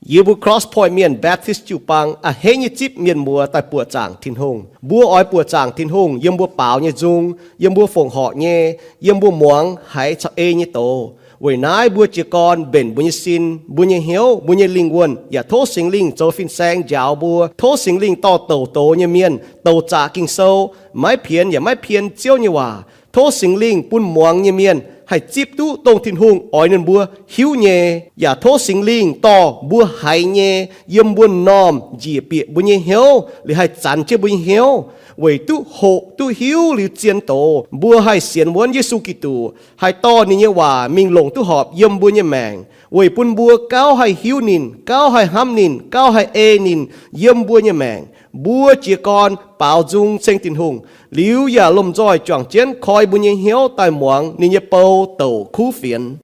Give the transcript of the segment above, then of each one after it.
Yie mbuo Cross Point Mienh Baptist jiu-baang a'hneiv nyei zipv mienh muoz daaih buoqc zaangc Tin-Hungh. Mbuo oix buoqc zaangc Tin-Hungh yiem mbuo baaux nyei nzung, yiem mbuo fongc horc nyei, yiem mbuo muangx haiz caux ei nyei doz. Weic naaiv mbuo jiez gorn mbenc mbuo nyei sin, mbuo nyei hnyouv, mbuo nyei lingh wuonh, yaac tov Singx Lingh zoux fin-saeng njaaux mbuo. Tov Singx Lingh dorh douc doz nyei mienh, douc zaqc Ging-Sou, maiv pienx yaac maiv pien Ziouv nyei waac. Tov Singx Lingh bun muangx nyei mienh haih zipv duqv dongh Tin-Hungh oix ninh mbuo hiuv nyei, yaac tov Singx Lingh dorh mbuo haiz nyei yiem mbuo m'normh njiec bieqc mbuo nyei hnyouv, liuz haih zanx jienv mbuo nyei hnyouv, weic duqv hoqc duqv hiuv liuz zien doz, mbuo haih sienx wuonv Yesu Giduc, haih dorh ninh nyei waac mingh longc duqv horpc yiem mbuo nyei maengc, weic bun mbuo gauh haih hiuv ninh, gauh haih hnamv ninh, gauh haih ei ninh yiem mbuo nyei maengc. Mbuo jiez gorn baaux nzung ceng Tin-Hungh, liuz yaac lomh nzoih juangc jienv koi mbuo nyei hnyouv daaih muangx ninh nyei bou douc kuv fienx.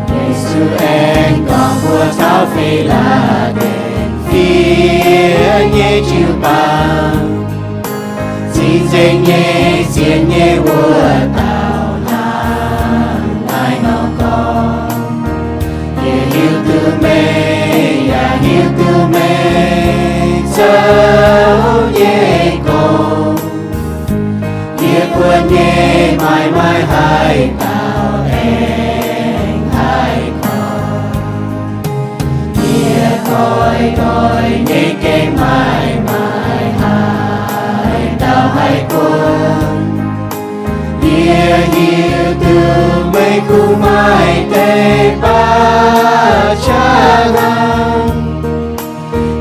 Yesu aengx gorngv mbuox taux Fi^laa^deix fie nyei jiu-baang, cing-nzengc nyei, sienx nyei wuov dauh hnangv naaiv nor gorngv, Yie hiuv duqv meih, yaac hiuv duqv meih zoux nyei gong. Yie buonv nyei maaih maaih haaix dauh aengx haih koi? Yie koi nqoi nyei gengh maaih maaih haaix dauh haih buonv? Yie hiuv duqv meih kungx maaih deix baav qaqv hnangv.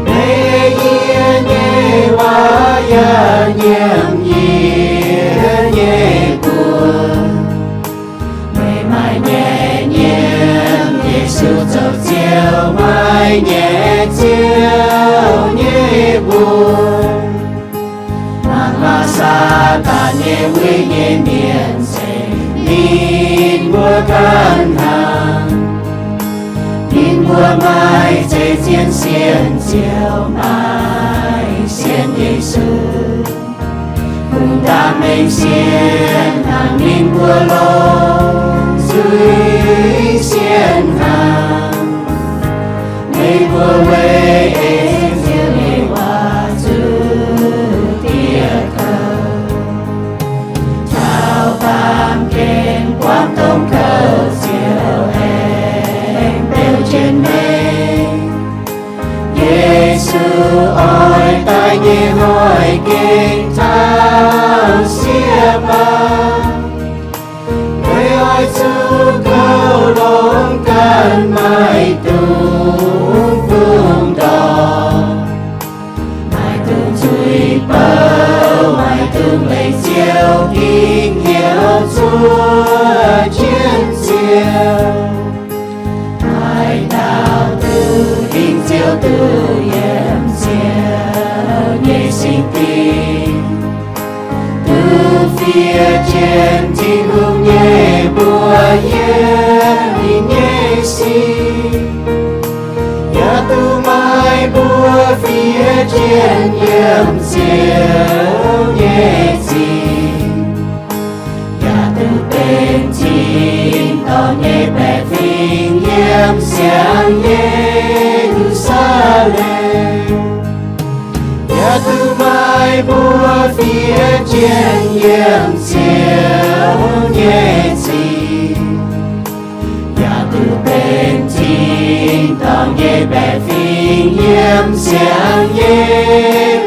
Meih yie nyei waac yaac nyiemc yie nyei buoz. Meih maaih nyei nyiemc Yesu zoux Ziouv, maaih nyei Ziouv nyei mbuox. Mangc maah! Saadaan nyei weic nyei mienh se ninh mbuo ganh hnangv. Ninh mbuo maaih zeix zien sienx Ziouv, maaih sienx Yesu. Kungx ndaam mengh sienh hnangv ninh mbuo longc zuiz sienh hnangv. Ninh mbuo weic ei Ziouv nyei waac zuqc dieh kouv. Taux baamh gen buangv dongh kouv Ziouv aengx beu jienv meih. Yesu oix daaih nyei hnoi gengh taux sieqv maah! Meih oix zuqc kouv longx ganh, maaih dungx fungx ndortv, maaih dungx zuiz bouh, maaih dungx leih Ziouv Ging hnyouv zuov jienv Ziouv. Haaix dauh duqv hingh Ziouv, duqv yiem Ziouv nyei singx dingh, duqv fiev jienv Tin-Hungh nyei mbuox yiem ninh nyei sin, yaac duqv maaih mbuo fiev jienv yiem Ziouv nyei zingh, yaac duqv benx tin-dorngh nyei baeqc fingx yiem siang Ye^lu^saa^lem. Yaac duqv maaih mbuo fiev jienv yiem Ziouv nyei zingh, yaac duqv benx tin-dorngh nyei baeqc fingx yiem siang Ye^lu^saa^lem.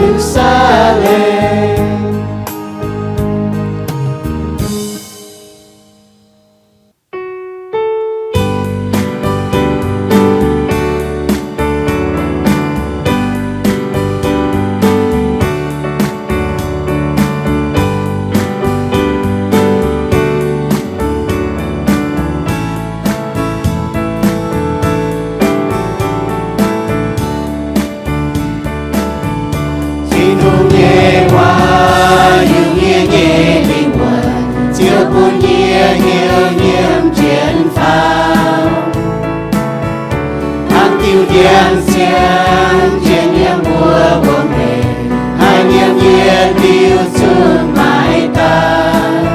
Siang-siang jienv yiem wuov wuom-ndeic, haiz nyiemc yietc liuz zungv maiv daaih.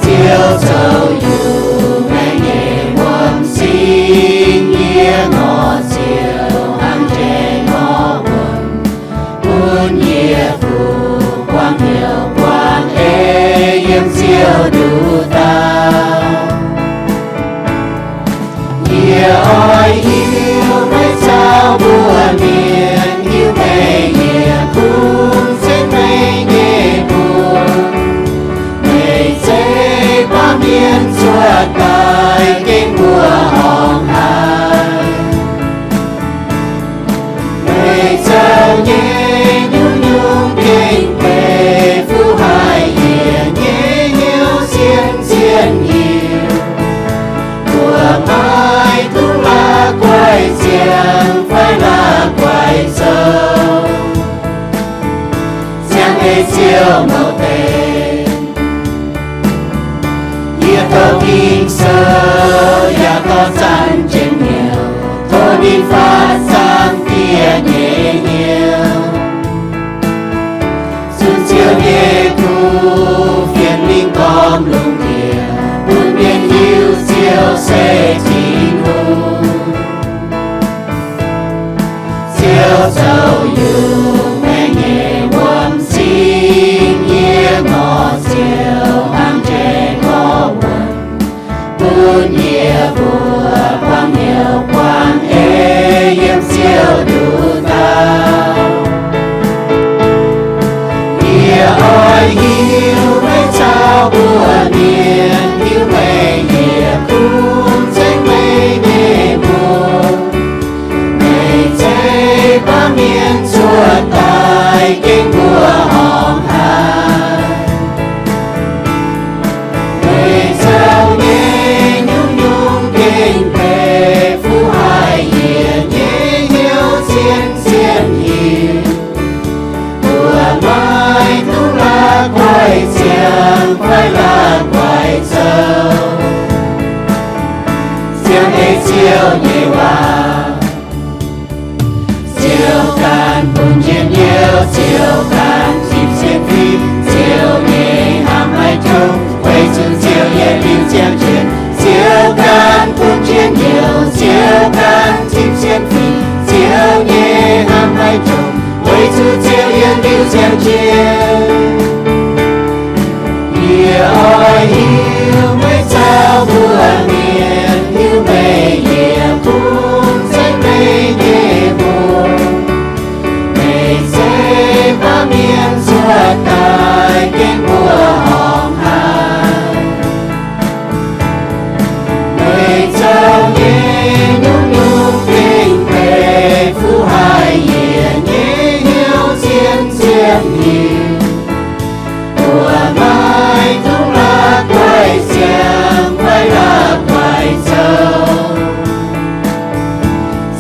Ziouv zoux yungz maengc nyei wuom-sing, yie nor ziouc hnangv njaih nor wuonv. Bun yie fuqv buangh hnyouv buangh ei yiem Ziouv nduqc dauh. Yie oix hiuv meih caux mbuo mienh, hiuv meih yietc kungx ceng meih nyei mbuox. Meih zeiz baamh mienh cuotv daaih gengh mbuo horngc haic. Meih zoux nyei nyungc-nyungc gengh benx fuqv haic yie nyei hnyouv zien-zien hiuv. Mbuo maiv dungx la'guaih ziangh fai la'guaih zoux, ziangh ei Ziouv mouc deix. Yie tov Ging-Sou yaac dorh zanc jienv hnyouv, tov ninh faatv zaangc Diex nyei hnyouv. Zunh Ziouv nyei kuv fienx lingh gormx lungh ndiev, bun mienh hiuv Ziouv se Tin-Hungh. Ziouv zoux yungz maengc nyei wuom-sing, yie nor ziouc hnangv njaih nor wuonv. Bun yie mbuo buangh hnyouv buangh ei yiem Ziouv nduqc dauh. Yie oix hiuv meih caux mbuo mienh, hiuv meih yietc kungx ceng meih nyei mbuox. Meih zeiz baamh mienh cuotv daaih gengh mbuo horngc haic. Meih zoux nyei nyungc-nyungc gengh benx fuqv haic yie nyei hnyouv zien-zien hiuv. Mbuo maiv dungx la'guaih ziangh fai la'guaih zoux, ziangh ei Ziouv nyei waac. Ziouv ganh bun njien-youh, Ziouv ganh tipv cien fih, Ziouv nyei hnamv maiv jomc, weic zuqc Ziouv yietc liuz ziangh jienv. Ziouv ganh bun njien-youh, Ziouv ganh tipv cien fih, Ziouv nyei hnamv maiv jomc, weic zuqc Ziouv yietc liuz ziangh jienv. Yie oix hiuv meih caux mbuo mienh, hiuv meih yietc kungx ceng meih nyei mbuox. Meih zeiz baamh mienh cuotv daaih gengh mbuo horngc haic. Meih zoux nyei nyungc-nyungc gengh benx fuqv haic yie nyei hnyouv zien-zien hiuv. Mbuo maiv dungx la'guaih ziangh fai la'guaih zoux,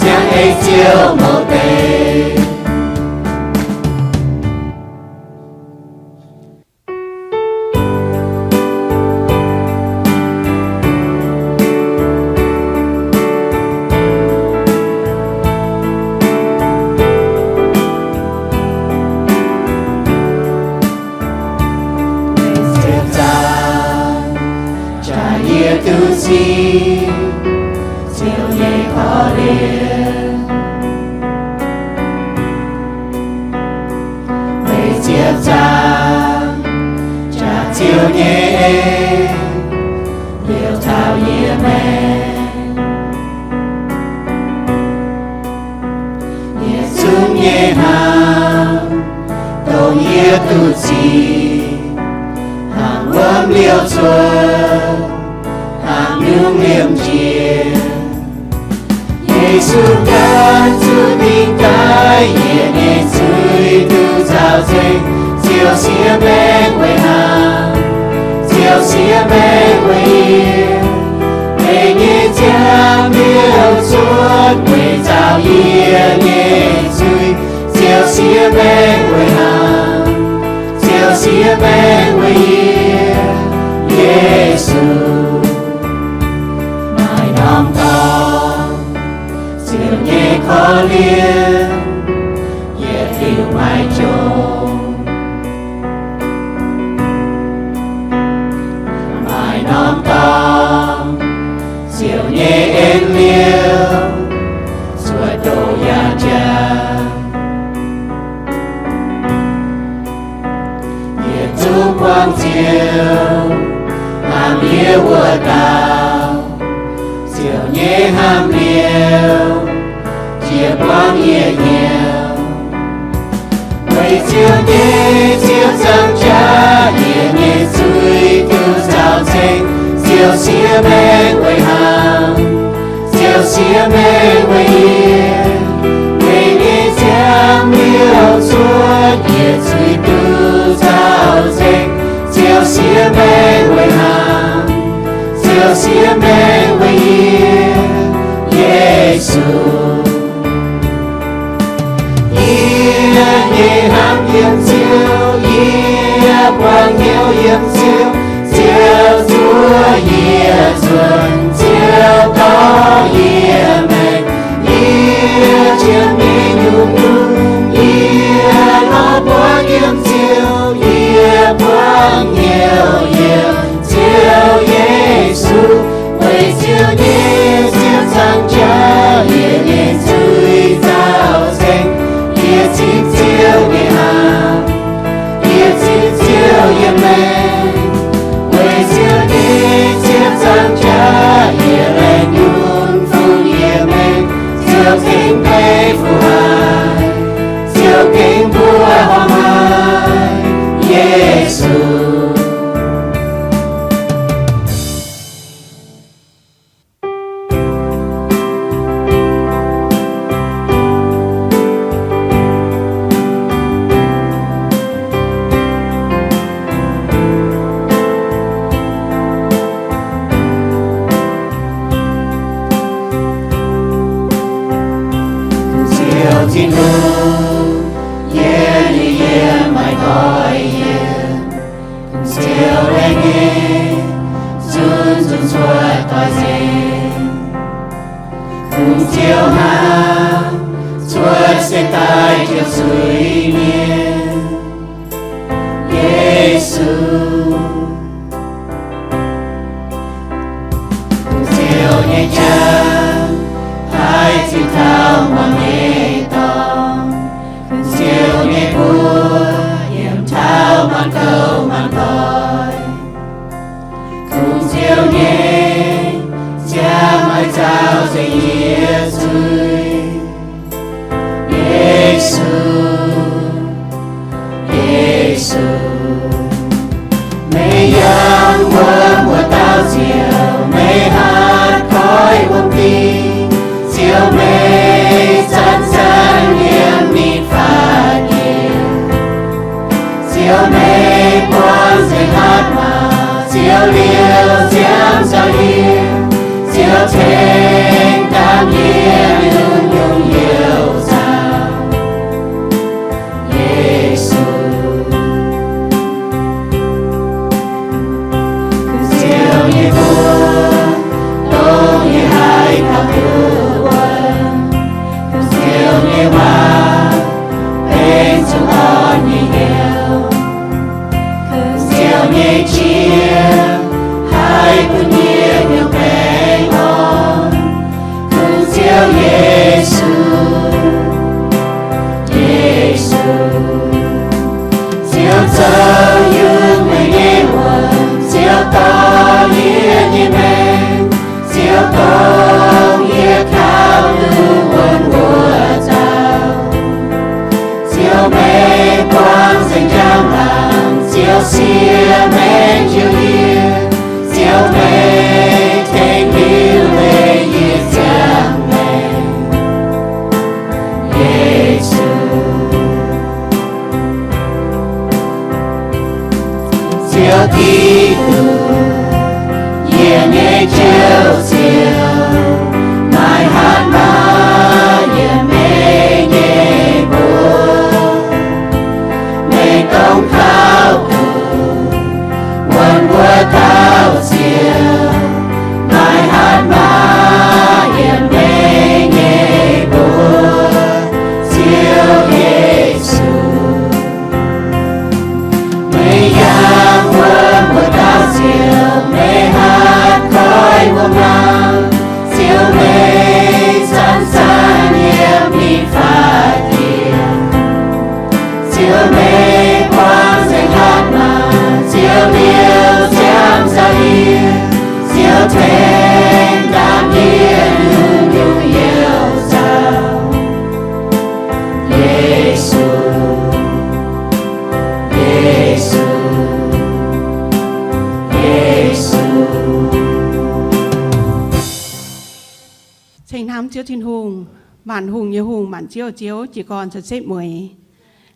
ziangh ei Ziouv mouc deix. Meih ziepc zaangc jaax yie duqv sic Ziouv nyei korv-lienh. Meih ziepc zaangc jaax Ziouv nyei en, liouc taux yie maengc. Yietc zungv nyei hnamv dongh yie duqv sic, hnangv wuom liouh cuotv, hnangv nyungc liemh jiex. Yesu ganh zuqc dingc daaih yie nyei zuiz duqv caux nzengc. Ziouv siev maengh weic hnaangx, Ziouv siev maengh weic yie. Meih nyei nziaamv liouh cuotv weic nzauh yie nyei zuiz. Ziouv siev maengh weic hnaangx, Ziouv siev maengh weic yie. Yesu, maaih norm dorngx korv-lienh, yietc liuz maiv jomc. Maaih norm dorngx, Ziouv nyei en liouh, zuov doqc yaac jaax. Yietc zungv buangh Ziouv, hnamv yie wuov dauh, Ziouv nyei hnamv liouh, jiex buangv yie hnyouv. Weic Ziouv nyei, Ziouv zang jaax, yie nyei zuiz duqv zaux ceng. Ziouv siev maengh weic hnangv, Ziouv siev maengh weic yie. Weic nyei ziangh liouh cuotv, yie zuiz duqv zaux ceng. Ziouv siev maengh weic hnangv, Ziouv siev maengh weic yie. Yesu, yie nyei hnamv yiem Ziouv, yie buangh hnyouv yiem Ziouv. Ziouv zuov yie nzuonx, Ziouv dorh yie maengh. Yie jiem nyei nyungc-nyungc, yie lorz buov yiem Ziouv, yie buangh hnyouv yiem Ziouv Yesu. Weic Ziouv nyei, Ziouv zang jaax, yie nyei zuiz zaux ceng. Yie zipv Ziouv nyei hnamv, yie zipv Ziouv nyei maengc. Weic Ziouv nyei, Ziouv zang jaax, yie laengz nyunc fungx yie maengc. Ziouv gengh beiv fuqv haic, Ziouv gengh mbuoqc horngh haic, Yesu. Ziouv Tin-Hungh, yie nyei yiem maiv doix yie. Kungx Ziouv laengz nyei, zunv zunv cuotv doix nzengc. Kungx Ziouv hnangv, cuotv se daaih jiex zuiz-mienh. Yesu, Kungx Ziouv nyei qangx, haih zinh taux muangx nyei dorngx. Kungx Ziouv nyei mbuox, yiem taux maanc gouv maanc doic. Kungx Ziouv nyei, ziangh maaiz zaux nzengc yie zuiz. Yesu, Yesu, meih yangh wuov muoz-dauh Ziouv, meih hatc koiv wuom ding. Ziouv, meih zanc-zanc yiem ninh faatv jiex. Ziouv, meih buangh nzengc hatc maaz, Ziouv liouh ziangx nzauh yie. Ziouv tengx dangh yie nyungc-nyungc youh nzauh. Yesu, Ziouv nyei mbuox, dongh yie haih taux duqv wuonv. Ziouv nyei waac benx zuqc orn nyei hnyouv. Ziouv nyei qiex haih bun yie hnyouv baengh orn. Kungx Ziouv Ceng hnamv Ziouv Tin-Hungh, maanc hungh nyei Hungh, maanc ziouv Ziouv, jiez gorn caux setv mueiz.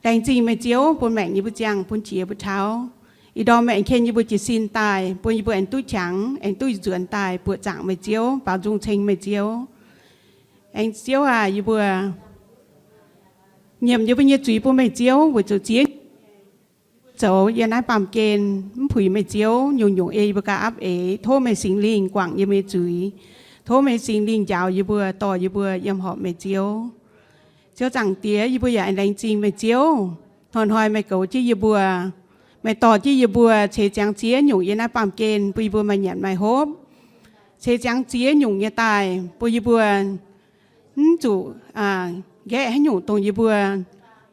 Laengz zingh meih Ziouv bun maengc yie mbuo ziangh, bun qiex mbuo taux. Ih ndorm meih aengx ken yie mbuo jiez sin daaih, bun yie mbuo aengx duqv qangx, aengx duqv nzuonx daaih buoqc zaangc meih Ziouv, baaux nzung ceng meih Ziouv. Aengx Ziouv aac, yie mbuo nyiemc yie mbuo nyei zuiz bun meih Ziouv, weic zuqc ziex zoux yiem naaiv baamh gen mv puix meih Ziouv, nyungc-nyungc ei yie mbuo gauh aapv eix. Tov meih Singx Lingh guangc yie mbuo nyei zuiz. Tov meih Singx Lingh njaaux yie mbuo, dorh yie mbuo yiem horpc meih Ziouv. Ziouv Zaangc Diex, yie mbuo yaac aengx laengz zingh meih Ziouv. Hnoi-hnoi meih goux jienv yie mbuo, meih dorh jienv yie mbuo ceix ziangx ziex nyungc yiem naaiv baamh gen bun yie mbuo maaih nyanc maaih hopv. Ceix ziangx ziex nyungc nyei daaih bun yie mbuo mv zuqc nqaeqv haaix nyungc dongh yie mbuo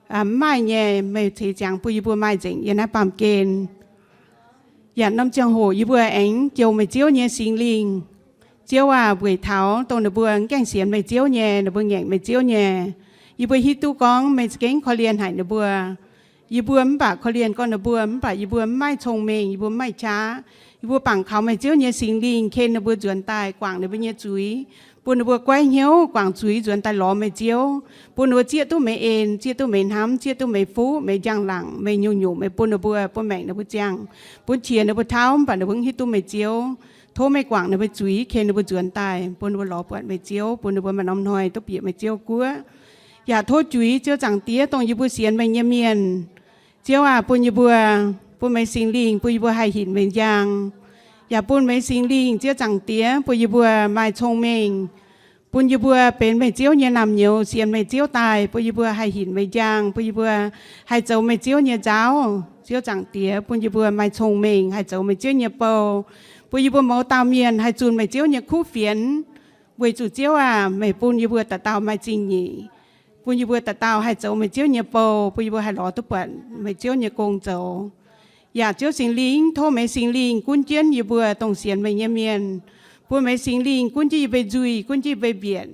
mv maaih nyei. Meih ceix ziangx bun yie mbuo maaih nzengc yiem naaiv baamh gen. Yaac norm ziangh hoc yie mbuo aengx jouh meih Ziouv nyei Singx Lingh. Ziouv aac, weic taux dongh ninh mbuo mv gaengh sienx meih Ziouv nyei, ninh mbuo ngaengc meih Ziouv nyei, yie mbuo hiuv duqv gorngv meih za'gengh korv-lienh haic ninh mbuo. Yie mbuo mv baac korv-lienh gorngv ninh mbuo, mv baac yie mbuo mv maaih cong-mengh, yie mbuo mv maaih qaqv. Yie mbuo bangc kaux meih Ziouv nyei Singx Lingh ken ninh mbuo nzuonx daaih guangc ninh mbuo nyei zuiz, bun ninh mbuo goiv hnyouv guangc zuiz nzuonx daaih lorz meih Ziouv, bun ninh mbuo zieqv duqv meih en, zieqv duqv meih hnamv, zieqv duqv meih fuqv, meih njang-laangc, meih nyungc-nyungc meih bun ninh mbuo, bun maengc ninh mbuo ziangh, bun qiex ninh mbuo tauv, mv baac ninh mbuo mv hiuv duqv meih Ziouv. Tov meih guangc ninh mbuo zuiz, ken ninh mbuo nzuonx daaih, bun ninh mbuo lorz buatc meih Ziouv, bun ninh mbuo maaih norm hnoi duqv bieqc meih Ziouv guoqv. Yaac tov juix Ziouv Zaangc Diex, dongh yie mbuo sienx meih nyei mienh, Ziouv aac, bun yie mbuo, bun meih Singx Lingh bun yie mbuo haih hinc meih njang. Yaac bun meih Singx Lingh, Ziouv Zaangc Diex, bun yie mbuo maaih cong-mengh, bun yie mbuo benx meih Ziouv nyei naamh nyouz, sienx meih Ziouv daaih, bun yie mbuo haih hinc meih njang, bun yie mbuo haih zoux meih Ziouv nyei nzaauv. Ziouv Zaangc Diex, bun yie mbuo maaih cong-mengh haih zoux meih Ziouv nyei bou, bun yie mbuo mouz dauh mienh haih zunh meih Ziouv nyei kuv fienx. Weic zuqc Ziouv aac, meih bun yie mbuo dauh dauh maaih zingh nyeic, bun yie mbuo dauh dauh haih zoux meih Ziouv nyei bou, bun yie mbuo haih lorz duqv buatc meih Ziouv nyei gong zoux. Yaac Ziouv Singx Lingh, tov meih Singx Lingh gunv jienv yie mbuo dongh sienx meih nyei mienh, bun meih Singx Lingh gunv jienv yie mbuo nzuih, gunv jienv yie mbuo mbietc,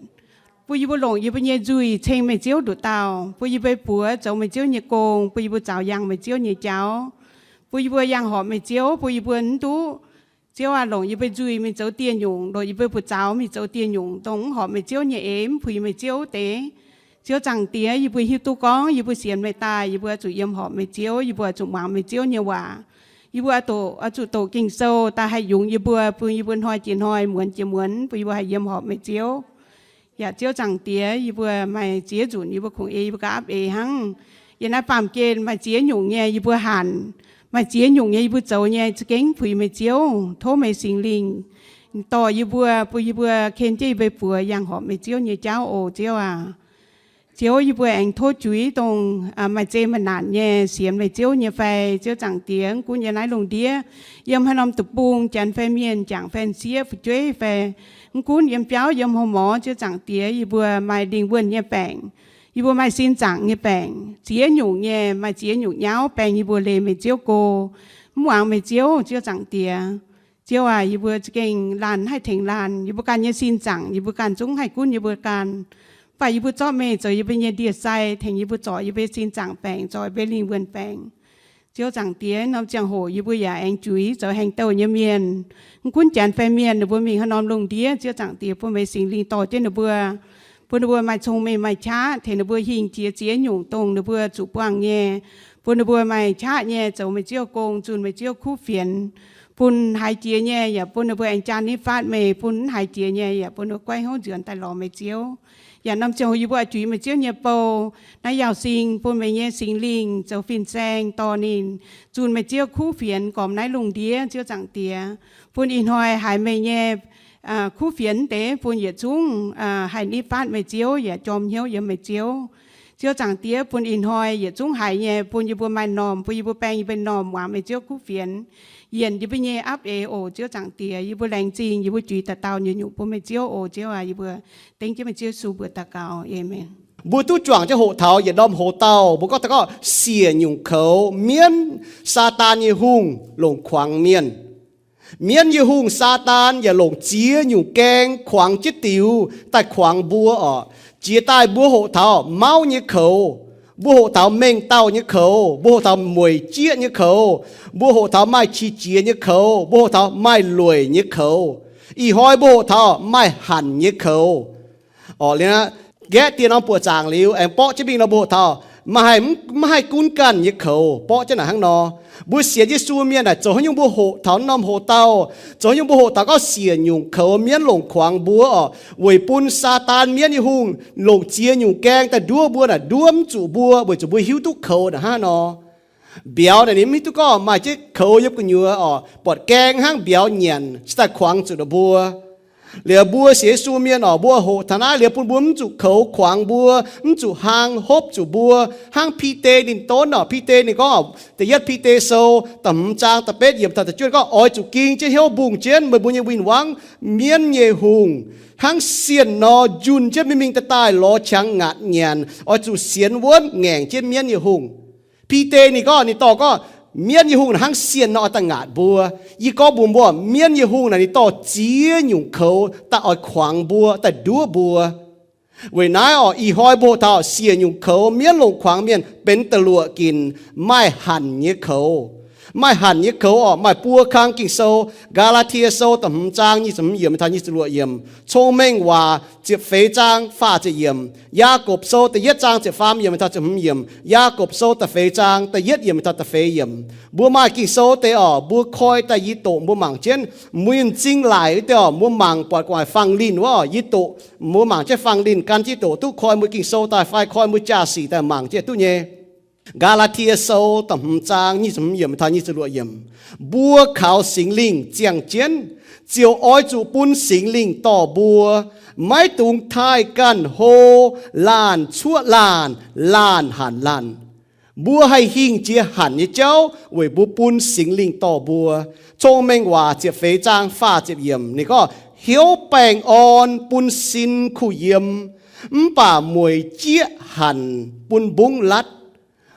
bun yie mbuo longc yie mbuo nyei nzuih ceng meih Ziouv nduqc dauh, bun yie mbuo buoz zoux meih Ziouv nyei gong, bun yie mbuo zaaux yangh meih Ziouv nyei jauv, bun yie mbuo yangh horpc meih Ziouv, bun yie mbuo mv duqv, Ziouv aac, longc yie mbuo nzuih mingh zoux dieh nyungc, longc yie mbuo buoz-zaux mingh zoux dieh nyungc, dongh mv horpc meih Ziouv nyei eix, mv puix meih Ziouv deix. Ziouv Zaangc Diex, yie mbuo hiuv duqv gorngv yie mbuo sienx meih daaih, yie mbuo zuqc yiem horpc meih Ziouv, yie mbuo zuqc muangx meih Ziouv nyei waac. Yie mbuo zuqc doqc Ging-Sou daaih haih yungz yie mbuo, bun yie mbuo hnoi jiex hnoi, muonz jiex muonz, bun yie mbuo haih yiem horpc meih Ziouv. Yaac Ziouv Zaangc Diex, yie mbuo maaih ziex nzunc yie mbuo kungx ei yie mbuo gauh aapv eix hnangv. Yiem naaiv baamh gen maaih ziex nyungc nyei yie mbuo hanc, maaih ziex nyungc nyei yie mbuo zoux nyei za'gengh puix meih Ziouv. Tov meih Singx Lingh dorh yie mbuo, bun yie mbuo ken jienv yie mbuo buoz yangh horpc meih Ziouv nyei jauv oc, Ziouv aac. Ziouv, yie mbuo aengx tov juix dongh maaih zeqc maaih naanc nyei sienx meih Ziouv nyei fai, Ziouv Zaangc Diex, mv gunv yiem naaiv lungh ndiev, yiem haaix norm deic-bung, janx fai mienh, jangc fai sieqv, fu'jueiv fai, mv gunv yiem biauv yiem ho morz, Ziouv Zaangc Diex, yie mbuo maaih lingh wuonh nyei baengc, yie mbuo maaih sin zaangc nyei baengc, ziex nyungc nyei, maaih ziex nyungc nyauv baeng yie mbuo leih meih Ziouv go, mv muangx meih Ziouv, Ziouv Zaangc Diex. Ziouv aac, yie mbuo za'gengh laanh haih tengx laanh, yie mbuo ganh nyei sin zaangc yie mbuo ganh zungv haih gunv yie mbuo ganh. Mv baac yie mbuo zorqv meih zoux yie mbuo nyei ndie-sai, tengx yie mbuo zorc yie mbuo sin zaangc baengc, zorc yie mbuo lingh wuonh baengc. Ziouv Zaangc Diex, norm ziangh hoc yie mbuo yaac aengx juix zoux haengh douh nyei mienh, mv gunv janx fai mienh, ninh mbuo mingh haaix norm lungh ndiev, Ziouv Zaangc Diex, bun meih Singx Lingh dorh jienv ninh mbuo, bun ninh mbuo maaih cong-mengh maaih qaqv, tengx ninh mbuo hingh jiex ziex nyungc dongh ninh mbuo zuqc buangh nyei, bun ninh mbuo maaih qaqv nyei zoux meih Ziouv gong, zunh meih Ziouv kuv fienx, bun haiz jiex nyei yaac bun ninh mbuo aengx jaa nitv faatv meih, bun mv haiz jiex nyei yaac bun ninh mbuo goiv hnyouv nzuonx daaih lorz meih Ziouv. Yaac norm ziangh hoc yie mbuo oix juix meih Ziouv nyei bou, naaiv Yaauc Sing, bun meih nyei Singx Lingh zoux fin-saeng dorh ninh zunh meih Ziouv kuv fienx gormx naaiv lungh ndiev, Ziouv Zaangc Diex, bun ih hnoi haiz meih nyei kuv fienx deix, bun yietc zungv haih nitv faatv meih Ziouv yaac jorm hnyouv yiem meih Ziouv. Ziouv Zaangc Diex, bun ih hnoi yietc zungv haiz nyei bun yie mbuo maaih m'normh, bun yie mbuo baeng yie mbuo m'normh muangx meih Ziouv kuv fienx, yienc yie mbuo nyei aapv eix oc, Ziouv Zaangc Diex. Yie mbuo laengz zingh, yie mbuo juix dauh dauh nyungc-nyungc bun meih Ziouv oc, Ziouv aac. Yie mbuo dengv jienv meih Ziouv Yesu mbuox daux gaux, Aamen. Mbuo duqv juangc jienv hoqc taux yietc norm hoc-dauh, mbuo gorngv daux gorngv siec nyungc koux, mienv, Saadaan nyei hungh, longc kuangx mienh. Mienv nyei hungh, Saadaan, yaac longc ziex nyungc gaeng kuangx jienv diux daaih kuangx mbuo oc. Jiex daaih mbuo hoqc taux mauv nyei koux, mbuo hoqc taux mengh dauh nyei koux, mbuo hoqc taux mueic jieqv nyei koux, mbuo hoqc taux maaih qiex jiez nyei koux, mbuo hoqc taux maaih lueic nyei koux. Ih hnoi mbuo hoqc taux maaih hanc nyei koux. Orqc, liuz aqv, nqaeqv dieh norm buoqc zaangc liuz aengx borqv jienv mingh nor, mbuo hoqc taux maiv haih, maiv haih gunv ganh nyei koux, borqv jienv naaic hnangv nor. Mbuo sienx Yesu mienh naaic zoux haaix nyungc mbuo hoqc taux norm hoqc dauh, zoux haaix nyungc mbuo hoqc taux gorngv siec nyungc koux mienv longc kuangx mbuo orqc, weic bun Saadaan mienv nyei hungh longc ziex nyungc gaeng daaih nduov mbuo naaic, nduov mv zuqc mbuo weic zuqc mbuo hiuv duqv koux naaic hnangv nor. Mbiauz naaic ninh mv hiuv duqv gorngv maaih jienv koux yiem gu'nyuoz orqc, buatc gaeng hnangv mbiauz nyanc cingx daaih kuangx zuqc ninh mbuo. Liuz mbuo sienx Yesu mienh orqc, mbuo hoqc taux naaiv liuz bun mbuo mv zuqc koux kuangx mbuo, mv zuqc hlang hopv zuqc mbuo. Hnangv Bide ninh donv orqc, Bide ninh gorngv, da'yietv Bide sou da'hmz zaang da'betv yiemc taux da'juov gorngv, oix zuqc ging jienv hnyouv mbungh jienv meih mbuo nyei win-wangv, mienv nyei hungh, hnangv sienh nor njunh jienv mingh mingh daaih daaih lorz qangx ngaatc nyanc. Oix zuqc sienx wuonv ngaengc jienv mienv nyei hungh. Bide ninh gorngv, ninh dorh gorngv, mienv nyei hungh hnangv sienh nor oix daaih ngaatc mbuo. Yie gorngv mbuox mbuo, mienv nyei hungh naaic ninh dorh ziex nyungc koux daaih oix kuangx mbuo, daaih nduov mbuo. Weic naaiv orqc, ih hnoi mbuo hoqc taux siec nyungc koux mienv longc kuangx mienh benx da'luoqc ginc, maaih hanc nyei koux. Maaih hanc nyei koux orqc, maaih buo kang Ging-Sou, Gaa^laa^tie Sou da'hmz zaang nyic ziepc hmz yiemc taux nyic ziepc luoqc yiemc, Cong-Mengh Waac ziepc feix zaang faah ziepc yiemc, Yaagorpc Sou da'yietv zaang ziepc faam yiemc taux ziepc hmz yiemc, Yaagorpc Sou da'feix zaang da'yietv yiemc taux da'feix yiemc. Mbuo maaih Ging-Sou deix orqc, mbuo koi daaih yie doqc mbuo mangc jienv, mbuo nyei m'zing laaic wuov deix orqc, mbuo mangc buatc gu'nguaaic fangx linh wuov orqc, yie doqc mbuo mangc jienv fangx linh gan jienv doqc duqv koi mbuo Ging-Sou daaih fai koi mbuo jaa-sic daaih mangc jienv duqv nyei. Gaa^laa^tie Sou da'hmz zaang nyic ziepc hmz yiemc taux nyic ziepc luoqc yiemc. Mbuo kaux Singx Lingh ziangh jienv, ziouc oix zuqc bun Singx Lingh dorh mbuo, maiv dungx taaih ganh hlo, laanh cuoqv laanh, laanh hanc laanh. Mbuo haih hingh jiex hanc nyei jauv weic mbuo bun Singx Lingh dorh mbuo. Cong-Mengh Waac ziepc feix zaang faah ziepc yiemc ninh gorngv, hnyouv baengh orn bun sin kuh yiem, mv baac mueic jieqv hanc bun mbungv latv.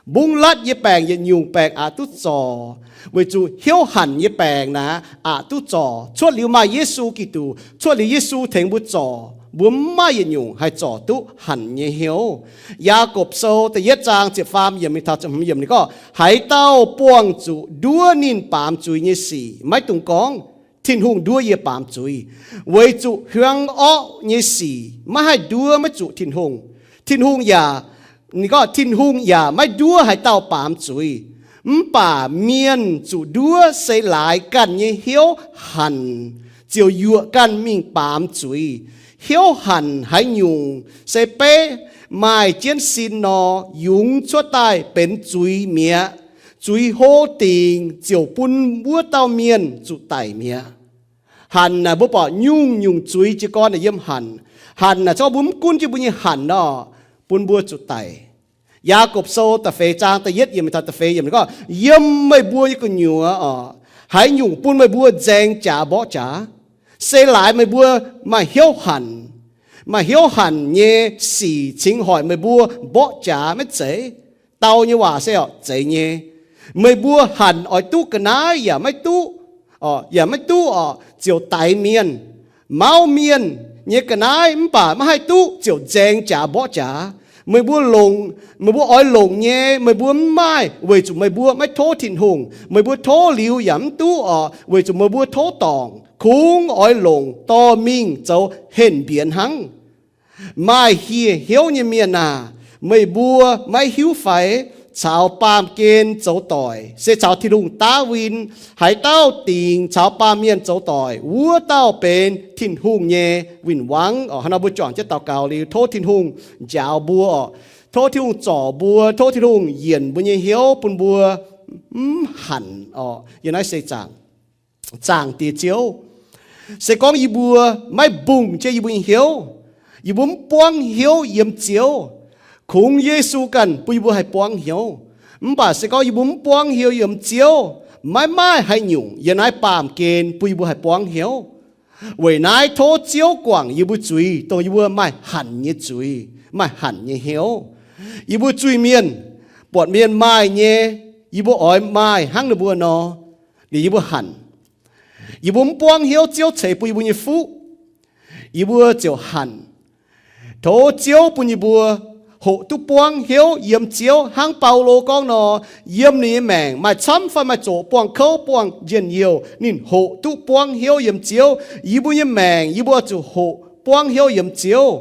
Mbungv latv nyei baengc yietc nyungc baengc aqc duqv zorc, weic zuqc hnyouv hanc nyei baengc naaic aqc duqv zorc. Cuotv liuz maaih Yesu Giduc, cuotv liuz Yesu tengx mbuo zorc, mbuo mv maaih yietc nyungc haih zorc duqv hanc nyei hnyouv. Yaagorpc Sou da'yietv zaang ziepc faam yiemc mingh taux ziepc hmz yiemc ninh gorngv, haaix dauh buangh zuqc nduov ninh baamz zuiz nyei sic, maiv dungx gorngv, Tin-Hungh nduov yie baamz zuiz. Weic zuqc hiuang orqv nyei sic maiv haih nduov maiv zuqc Tin-Hungh. Tin-Hungh yaac, ninh gorngv Tin-Hungh yaac maiv nduov haaix dauh baamz zuiz. Mv baac mienh zuqc nduov se laaix ganh nyei hnyouv hanc ziouc yuoqc ganh mingh baamz zuiz. Hnyouv hanc haaix nyungc se beiv maaih jienv sin nor, yungz cuotv daaih benx zuiz mi'aqv. Zuiz hlo dingc ziouc bun wuov dauh mienh zuqc daic mi'aqv. Hanc naaic mbuo buatc nyungc-nyungc zuiz jiez gorn naaic yiem hanc. Hanc naaic zorqv mbuo mv gunv jienv mbuo nyei hanc nor, bun mbuo zuqc daic. Yaagorpc Sou da'feix zaang da'yietv yiemc taux da'feix yiemc gorngv, yiem meih mbuo nyei gu'nyuoz orqc, haaix nyungc bun meih mbuo nzaeng jaax mborqv jaax, se laaix meih mbuo maaih hnyouv hanc. Maaih hnyouv hanc nyei sic cingx hoic meih mbuo mborqv jaax maiv zeiz. Dau nyei waac se orqc, zeiz nyei. Meih mbuo hanc oix duqv ga'naaiv yaac maiv duqv, yaac maiv duqv orqc, ziouc daix mienh, mauv mienh nyei ga'naaiv, mv baac maiv haih duqv ziouc nzaeng jaax mborqv jaax. Meih mbuo longc, meih mbuo oix longc nyei meih mbuo mv maaih, weic zuqc meih mbuo maiv tov Tin-Hungh. Meih mbuo tov liuz yaac mv duqv orqc, weic zuqc meih mbuo tov dorngc. Kungx oix longc dorh mingh zoux henh mbienx hnangv. Maaih hieh hnyouv nyei mienh aah! Meih mbuo maiv hiuv fai caux baamh gen zoux doic se caux Tin-Hungh daav win? Haaix dauh dingc caux baamh mienh zoux doic, wuov dauh benx Tin-Hungh nyei win-wangv. Orqc, hnangv nor mbuo juangc jienv daux gaux liuz, tov Tin-Hungh njaaux mbuo orqc. Tov Tin-Hungh zorc mbuo, tov Tin-Hungh yienc mbuo nyei hnyouv bun mbuo mv hanc orqc. Yie naaiv se zaangc, zaangc Diex Ziouv. Se gorngv yie mbuo maiv mbungh jienv yie mbuo nyei hnyouv, yie mbuo mv buangv hnyouv yiem Ziouv, kungx Yesu ganh bun yie mbuo haih buangv hnyouv. Mv baac se gorngv yie mbuo mv buangv hnyouv yiem Ziouv, maiv maaih haaix nyungc yiem naaiv baamh gen bun yie mbuo haih buangv hnyouv. Weic naaiv tov Ziouv guangc yie mbuo zuiz, dongh yie mbuo maaih hanc nyei zuiz, maaih hanc nyei hnyouv. Yie mbuo zuiz-mienh, buatc mienh maaih nyei, yie mbuo oix maaih hnangv ninh mbuo nor, liuz yie mbuo hanc. Yie mbuo mv buangv hnyouv Ziouv ceix bun yie mbuo nyei fuqv, yie mbuo ziouc hanc. Tov Ziouv bun yie mbuo hoqc duqv buangv hnyouv yiem Ziouv, hnangv Baulo gorngv nor, yiem ninh nyei maengc maaih camv fai maaih zoqc buangh kouv buangh njien-youh, ninh hoqc duqv buangv hnyouv yiem Ziouv. Yie mbuo nyei maengc yie mbuo zuqc hoqc buangv hnyouv yiem Ziouv.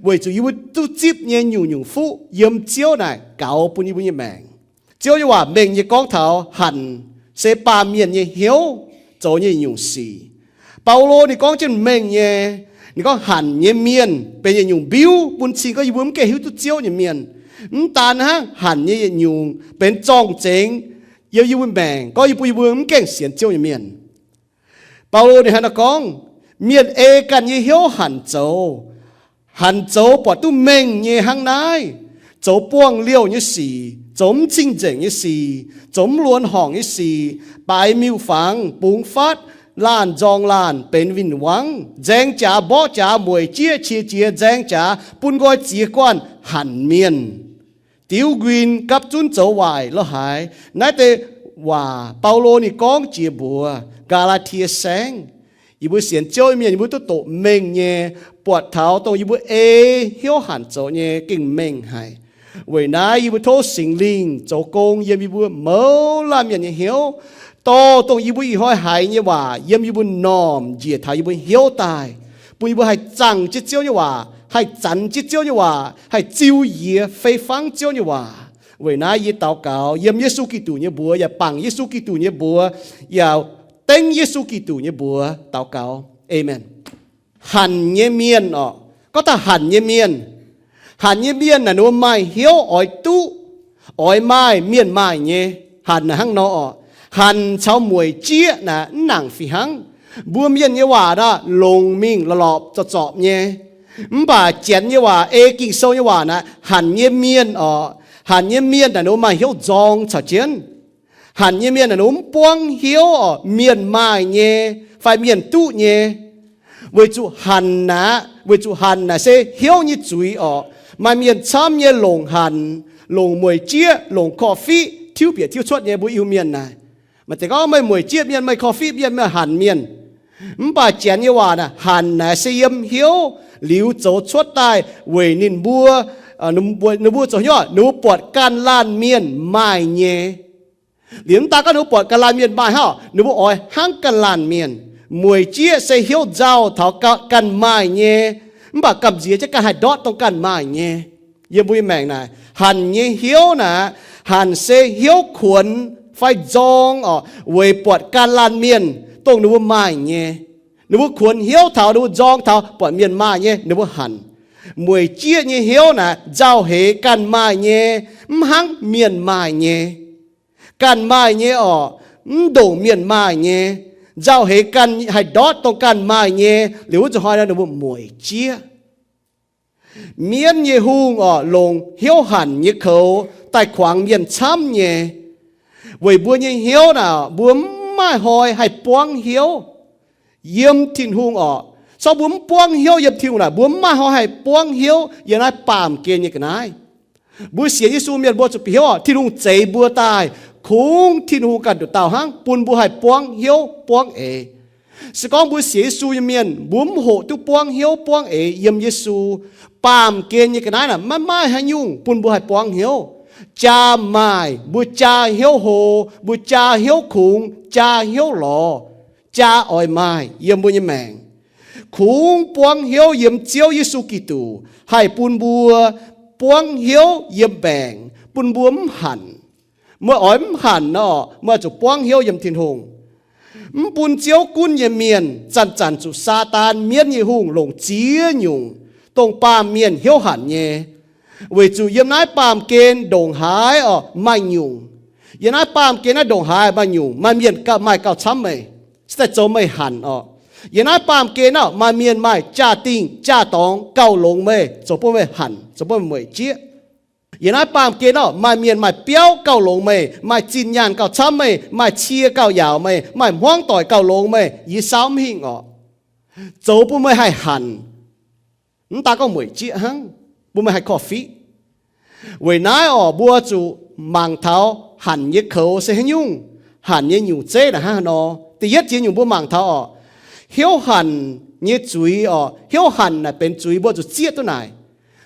weic zuqc yie mbuo duqv zipv nyei nyungc-nyungc fuqv yiem Ziouv naaic gaux bun yie mbuo nyei maengc. Ziouv nyei waac mengh nyei gorngv taux hanc se baamh mienh nyei hnyouv zoux nyei nyungc sic. Baulo ninh gorngv jienv mengh nyei, ninh gorngv hanc nyei mienh benx yietc nyungc mbiuv bun cing gorngv yie mbuo mv gaengh hiuv duqv Ziouv nyei mienh. Mv daan hnangv, hanc nyei yietc nyungc benx zorng-zengx yiem yie mbuo maengc gorngv yie mbuo, yie mbuo mv gaengh sienx Ziouv nyei mienh. Baulo ninh hnangv naaiv gorngv, mienh ei ganh nyei hnyouv hanc zoux, hanc zoux buatc duqv mengh nyei hnangv naaiv, zoux buangh liouh nyei sic, zoux mv cing-nzengc nyei sic, zoux mv luonx horngc nyei sic, baaix miuc-fangx, bungx fatv, laanh nzorng laanh, benx win-wangv, nzaeng jaax mborqv jaax, mueic jieqv, qiex jiez, nzaeng jaax, bun nqoi ziex guanh, hanc mienh, diuv nquin, gapv zunv zoux waaic lorh haaix. Naaiv deix waac Baulo ninh gorngv jiex mbuox Gaa^laa^tie Saengv. Yie mbuo sienx Ziouv mienh, yie mbuo duqv doqc mengh nyei, buatc taux dongh yie mbuo ei hnyouv hanc zoux nyei gengh mengh haic. Weic naaiv yie mbuo tov Singx Lingh zoux gong yiem yie mbuo mouz laanh mienh nyei hnyouv, dorh dongh yie mbuo ih hnoi haiz nyei waac yiem yie mbuo m'normh njiec taux yie mbuo hnyouv daaih, bun yie mbuo haih zaangc jienv Ziouv nyei waac, haih zanx jienv Ziouv nyei waac, haih ziux yie fei fangv Ziouv nyei waac. Weic naaiv yie daux gaux yiem Yesu Giduc nyei mbuox yaac bangc Yesu Giduc nyei mbuox, yaac dengv Yesu Giduc nyei mbuox daux gaux. Aamen. Hanc nyei mienh orqc, gorngv taux hanc nyei mienh, hanc nyei mienh naaic ninh mbuo maaih hnyouv oix duqv, oix maaih mienh maaih nyei. Hanc naaic hnangv nor orqc, hanc caux mueic jieqv naaic mv nangc fih hnangv. Mbuo mienh nyei waac naaic longc mingh lorpc lorpc zorpc zorpc nyei. Mv baac Janx nyei waac, ei Ging-Sou nyei waac naaic, hanc nyei mienh orqc, hanc nyei mienh naaic ninh mbuo maaih hnyouv nzorng caux jienv. Hanc nyei mienh naaic ninh mbuo mv buangv hnyouv orqc, mienh maaih nyei fai mienh duqv nyei. Weic zuqc hanc naaic, weic zuqc hanc naaic se hnyouv nyei zuiz orqc. Maaih mienh camv nyei longc hanc, longc mueic jieqv, longc korv-fiqv tiuv bieqc tiuv cuotv nyei mbuo Iu-Mienh naaic. Maaih deix gorngv meih mueic jieqv mienh, meih korv-fiqv mienh, meih hanc mienh. Mv baac Janx nyei waac naaic, hanc naaic se yiem hnyouv liuz zoux cuotv daaih weic ninh mbuo, ninh mbuo zoux hnyouv, ninh mbuo buatc ganh laanh mienh maaih nyei. Liuz mv daan gorngv ninh mbuo buatc ganh laanh mienh maaih hnangv, ninh mbuo oix hnangv ganh laanh mienh. Mueic jieqv se hnyouv nzauh taux ganh maaih nyei, mv baac gamh nziex jienv ganh haih ndortv dongh ganh maaih nyei. Yiem mbuo nyei maengc naaic, hanc nyei hnyouv naaic, hanc se hnyouv kuonx fai nzorng orqc, weic buatc ganh laanh mienh dongh ninh mbuo maaih nyei. Ninh mbuo kuonx hnyouv taux, ninh mbuo nzorng taux buatc mienh maaih nyei, ninh mbuo hanc. Mueic jieqv nyei hnyouv naaic nzauh heix ganh maaih nyei, mv hnangv mienh maaih nyei. Ganh maaih nyei orqc, mv ndongc mienh maaih nyei. Nzauh heix ganh haih ndortv dongh ganh maaih nyei, liuz wuov zuqc hnoi nor ninh mbuo mueic jieqv. Mienv nyei hungh orqc, longc hnyouv hanc nyei koux daaih kuangx mienh camv nyei. Weic mbuo nyei hnyouv naaic, mbuo mv maaih hnoi haih buangv hnyouv yiem Tin-Hungh orqc. Sorng mbuo mv buangv hnyouv yiem Tin-Hungh naaic, mbuo mv maaih hnoi haih buangv hnyouv yiem naaiv baamh gen nyei ga'naaiv. Mbuo sienx Yesu mienh mbuo zuqc bieqc hnyouv orqc, Tin-Hungh zeix mbuo daaih, kungx Tin-Hungh ganh nduqc dauh hnangv bun mbuo haih buangv hnyouv buangv eix. Se gorngv mbuo sienx Yesu nyei mienh mbuo mv hoqc duqv buangv hnyouv buangv eix yiem Yesu, baamh gen nyei ga'naaiv naaic maiv maaih haaix nyungc bun mbuo haih buangv hnyouv. Jaa maaih, mbuo jaa hnyouv hlo, mbuo jaa hnyouv kungx, jaa hnyouv lorz, jaa oix maaih yiem mbuo nyei maengc. Kungx buangv hnyouv yiem Ziouv Yesu Giduc haih bun mbuo buangv hnyouv yiem maengc, bun mbuo mv hanc. Meih oix mv hanc nor, meih zuqc buangv hnyouv yiem Tin-Hungh. Mv bun Ziouv gunv nyei mienh zanc-zanc zuqc Saadaan mienv nyei hungh longc ziex nyungc dongh baamh mienh hnyouv hanc nyei. Weic zuqc yiem naaiv baamh gen ndongc haaix orqc maaih nyungc. Yiem naaiv baamh gen naaiv ndongc haaix maaih nyungc, maaih mienh maaih gauh camv meih, se daaih zoux meih hanc orqc. Yiem naaiv baamh gen naaiv maaih mienh maaih jaa-dingh jaa-dorngx gauh longx meih, zoux bun meih hanc, zoux bun meih mueic jieqv. Yiem naaiv baamh gen naaiv maaih mienh maaih biauv gauh longx meih, maaih zinh nyaanh gauh camv meih, maaih cie gauh yaauc meih, maaih hmuangv doic gauh longx meih, yie saauv mv hingh orqc. Zoux bun meih haih hanc. Mv daan gorngv mueic jieqv hnangv, bun meih haih korv-fiqv. Weic naaiv orqc, mbuo zuqc mangc taux hanc nyei koux se haaix nyungc, hanc nyei nyungc zeiv naaic hnangv haaix nor. Da'yietv ziex nyungc mbuo mangc taux orqc, hnyouv hanc nyei zuiz orqc, hnyouv hanc naaic benx zuiz, mbuo zuqc zieqv duqv naaic.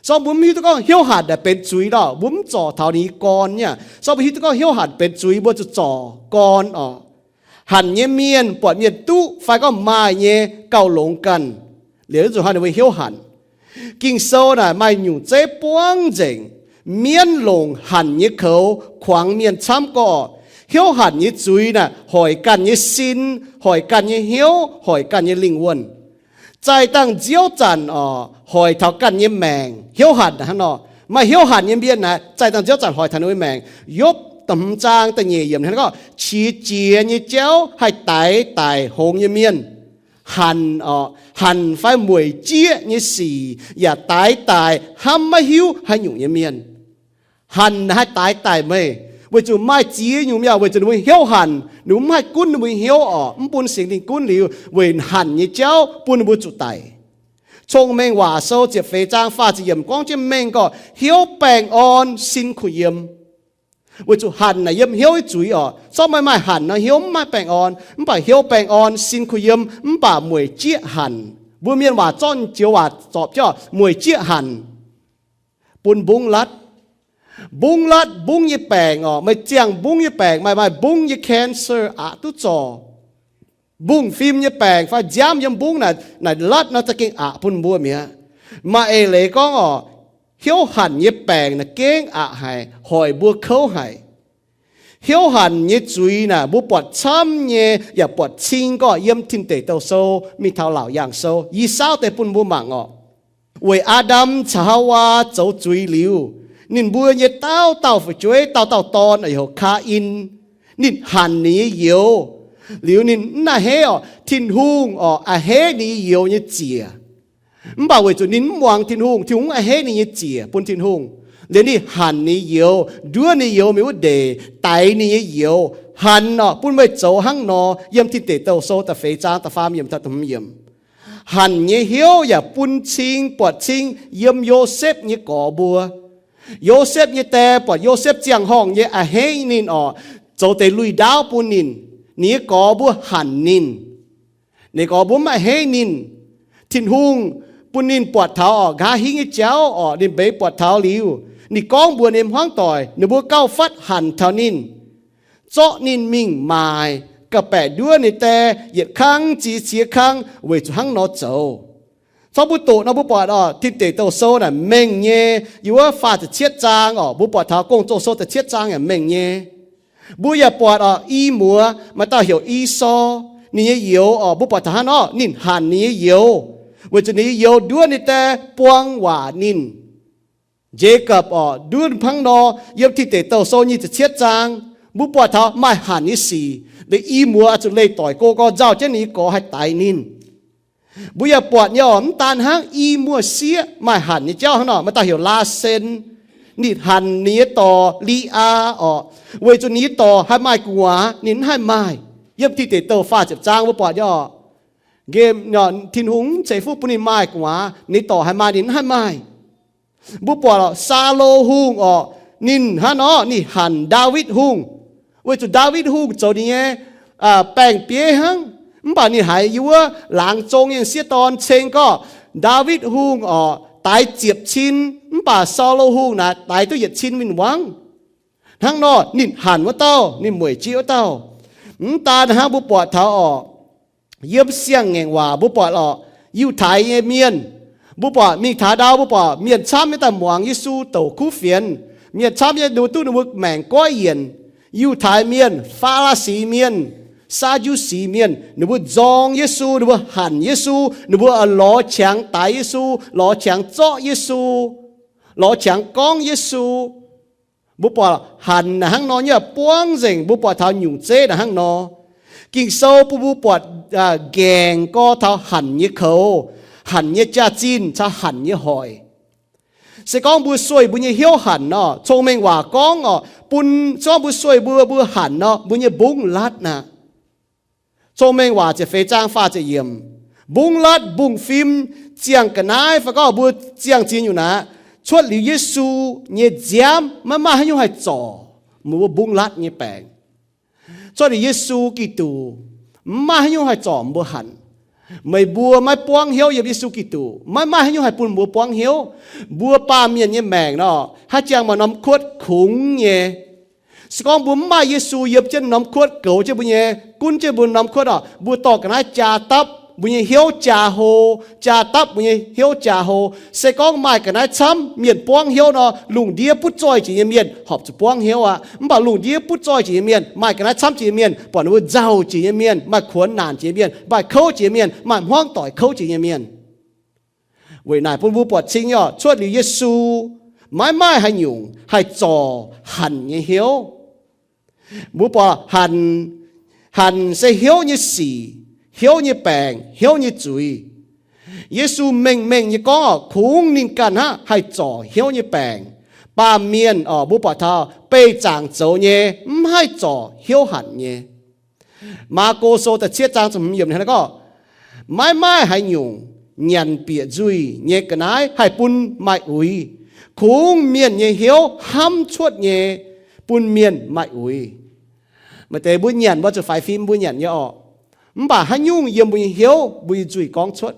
Sorng mbuo mv hiuv duqv gorngv hnyouv hanc naaic benx zuiz nor, mbuo mv zorc taux ninh nyei gorn nyei. Sorng mbuo hiuv duqv gorngv hnyouv hanc benx zuiz, mbuo zuqc zorc gorn orqc. Hanc nyei mienh buatc mienh duqv fai gorngv maaih nyei gauh longx ganh, liuz zuqc hnangv ninh mbuo hnyouv hanc. Ging-Sou naaic maaih nyungc zeiv buangv nzengc. Mienv longc hanc nyei koux kuangx mienh camv gorqv. Hnyouv hanc nyei zuiz naaic hoic ganh nyei sin, hoic ganh nyei hnyouv, hoic ganh nyei lingh wuonh. Zaih dangh nziouv zanc oc, hoic taux ganh nyei maengc. Hnyouv hanc hnangv nor. Maaih hnyouv hanc nyei mienh naaic, zaih dangh nziouv zanc hoic taux ninh nyei maengc. Yopv da'hmz zaang da'nyeic yiemc hnangv gorngv, qiex jiez nyei jauv haih daix daic hngongx nyei mienh. Hanc oc, hanc fai mueic jieqv nyei sic yaac daix daic hnamv maiv hiuv haaix nyungc nyei mienh. Hanc haih daix daic meih, weic zuqc maaih ziex nyungc mienh, weic zuqc ninh mbuo hnyouv hanc, ninh mbuo mv haih gunv ninh mbuo nyei hnyouv oc, mv bun Singx Lingh gunv liuz, weic hanc nyei jauv bun ninh mbuo zuqc daic. Cong-Mengh Waac Sou ziepc feix zaang faah ziepc yiemc gorngv jienv mengh gorqv, hnyouv baengh orn, sin kuh yiem. Weic zuqc hanc naaic yiem hnyouv nyei zuiz oc. Zorqv meih maaih hanc nor, hnyouv mv maaih baengh orn. Mv baac hnyouv baengh orn, sin kuh yiem, mv baac mueic jieqv hanc. Mbuo mienh waac zorqv joux waac zorpc jienv mueic jieqv hanc. Bun mbungv latv. Mbungv latv, mbungv nyei baengc oc, meih ziangh mbungv nyei baengc, maaih maaih mbungv nyei cancer aqc duqv zorc. Mbungv fim nyei baengc fai nziaamv yiem mbungv naaic, naaic latv nor za'gengh aqc bun mbuo mi'aqv. Maaih eix leiz gorngv oc, hnyouv hanc nyei baengc naaic gengh aqc haic, hoic mbuo kouv haic. Hnyouv hanc nyei zuiz naaic mbuo buatc camv nyei yaac buatc cing gorqv yiem Tin Deic Douh Sou mingh taux Laauc Yaangh Sou. Yie saauv deix bun mbuo mangc oc. Weic Aa^ndam caux Haawaa zoux zuiz liuz, ninh mbuo nyei dauh dauh fu'jueiv, dauh dauh dorn, heuc Kaa^in, ninh hanc ninh nyei youz. Liuz ninh mv a'hneiv oc, Tin-Hungh oc a'hneiv ninh nyei youz nyei ziec. Mv baac weic zuqc ninh mv muangx Tin-Hungh, Tin-Hungh mv a'hneiv ninh nyei ziec bun Tin-Hungh. Liuz ninh hanc ninh youz, nduov ninh youz mingh wuov ndeic, daix ninh nyei youz. Hanc oc bun meih zoux hnangv nor, yiem Tin Deic Douh Sou da'feix zaang da'faam yiemc taux da'hmz yiemc. Hanc nyei hnyouv yaac bun cing, buatc cing yiem Yosepv nyei gorx mbuo. Yosepv nyei die buatc Yosepv ziangh horngh nyei, a'hneiv ninh oc, zoux deix lui-ndaauv bun ninh. Ninh nyei gorx mbuo hanc ninh. Ninh gorx mbuo mv a'hneiv ninh. Tin-Hungh bun ninh buatc taux oc, nqa'haav hingv nyei jauv oc, ninh mbeix buatc taux liuz, ninh gorngv mbuox ninh hmuangv doic, ninh mbuo gauh fatv hanc taux ninh, zorqv ninh mingh maaic, gauh baeqc nduov ninh die yietc kang ziex qiex kang weic zuqc hnangv nor zoux. Corc mbuo doqc nor mbuo buatc oc, Tin Deic Douh Sou naaic mengh nyei, yiem wuov faah ziepc cietv zaang oc, mbuo buatc taux Gong-Zoh Sou ziepc cietv zaang yaac mengh nyei. Mbuo yaac buatc oc, I muoz maaih dauh heuc Esaau, ninh nyei youz oc, mbuo buatc taux hnangv nor, ninh hanc ninh nyei youz, weic zuqc ninh nyei youz nduov ninh die, buang waac ninh. Jacob oc, nduov hnangv nor, yiem Tin Deic Douh Sou nyic ziepc cietv zaang, mbuo buatc taux maaih hanc nyei sic. Liuz I muoz oix zuqc leih doic go gorx nzauh jienv ninh nyei gorx haih daix ninh. Mbuo yaac buatc nyei oc, mv daan hnangv, I muoz-sieqv maaih hanc nyei jauv hnangv nor, maaih dauh heuc Laasen. Ninh hanc ninh nyei dorc, Li^aa oc, weic zuqc ninh nyei dorc haih maaih gu'nguaaz, ninh mv haih maaih. Yiem Tin Deic Douh faah ziepc zaang mbuo buatc nyei oc, nqemh, Tin-Hungh mv ceix fuqv bun ninh maaih gu'nguaaz, ninh nyei dorc haih maaih, ninh mv haih maaih. Mbuo buatc oc, Saulo Hungh oc, ninh hnangv nor, ninh hanc Ndaawitv Hungh, weic zuqc Ndaawitv Hungh zoux ninh nyei baeng-bieiv hnangv. Mv baac ninh haiz yiem wuov laangz zong nyei m'sieqv dorn ceng gorngv, Ndaawitv Hungh oc, daix ziepc cin, mv baac Saulo Hungh naaic daix duqv yietc cin win-wangv. Hnangv nor, ninh hanc wuov dauh, ninh mueic jieqv wuov dauh. Mv daan hnangv, mbuo buatc taux oc, yiem Siang-Ngaengc Waac mbuo buatc oc, Yiutai nyei mienh, mbuo buatc mingh taux ndau mbuo buatc mienh camv nyei daaih muangx Yesu douc kuv fienx. Mienh camv nyei ninh mbuo duqv ninh mbuo maengc goiv yienc. Yiutai mienh, Faa^laa^si mienh, Saa^ndu^si mienh, ninh mbuo nzorng Yesu, ninh mbuo hanc Yesu, ninh mbuo lorz qangx daix Yesu, lorz qangx zorqv Yesu, lorz qangx gorngv Yesu. Mbuo buatc hanc naaic hnangv nor nyei buangv nzengc, mbuo buatc taux nyungc zeiv naaic hnangv nor. Ging-Sou bun mbuo buatc nqaengc gorx taux hanc nyei koux, hanc nyei jaax-zinh caux hanc nyei hoic. Se gorngv mbuo sueih mbuo nyei hnyouv hanc nor, Cong-Mengh Waac gorngv oc, bun, se gorngv mbuo sueih mbuo, mbuo hanc nor, mbuo nyei mbungv latv naaic. Cong-Mengh Waac ziepc feix zaang faah ziepc yiemc, mbungv latv mbungv fim ziangh ga'naaiv fai gorngv mbuo ziangh ziex nyungc naaic, cuotv liuz Yesu nyei nziaamv maiv maaih haaix nyungc haih zorc meih mbuo mbungv latv nyei baengc. Cuotv liuz Yesu Giduc, mv maaih haaix nyungc haih zorc mbuo hanc. Meih mbuo maiv buangv hnyouv yiem Yesu Giduc, maiv maaih haaix nyungc haih bun mbuo buangv hnyouv. Mbuo baamh mienh nyei maengc nor, haaix jangx maaih norm kuotv kungx nyei. Se gorngv mbuo mv maaih Yesu yiem jienv norm kuotv goux jienv mbuo nyei, gunv jienv mbuo norm kuotv oc, mbuo dorh ga'naaiv jaa dapv, mbuo nyei hnyouv jaa hlo, jaa dapv mbuo nyei hnyouv jaa hlo. Se gorngv maaih ga'naaiv camv, mienh buangv hnyouv nor, lungh ndiev butv zoih jiex nyei mienh horpc zuqc buangv hnyouv aqv. Mv baac lungh ndiev butv zoih jiex nyei mienh, maaih ga'naaiv camv jiex nyei mienh, buatc ninh mbuo nzauh jiex nyei mienh, maaih kuonx naanc jiex nyei mienh, maaih kouv jiex nyei mienh, maaih hmuangv doic kouv jiex nyei mienh. Weic naaic bun mbuo buatc cing nyei oc, cuotv liuz Yesu maiv maaih haaix nyungc haih zorc hanc nyei hnyouv. Mbuo buatc hanc, hanc se hnyouv nyei sic, hnyouv nyei baengc, hnyouv nyei zuiz. Yesu mengh mengh nyei gorngv oc, kungx ninh ganh hnangv haih zorc hnyouv nyei baengc. Baamh mienh oc, mbuo buatc taux beih zaangc zoux nyei mv haih zorc hnyouv hanc nyei. Maako Sou da'cietv zaang ziepc hmz yiemc hnangv naaiv gorngv, maiv maaih haaix nyungc nyanc bieqc nzuih nyei ga'naaiv haih bun maaih uix. Kungx mienh nyei hnyouv hnamv cuotv nyei bun mienh maaih uix. Maaih deix mbuo nyanc mbuo zuqc faix fim mbuo nyanc nyei orqc. Mv baac haaix nyungc yiem mbuo nyei hnyouv mbuo nyei nzuih gorngv cuotv.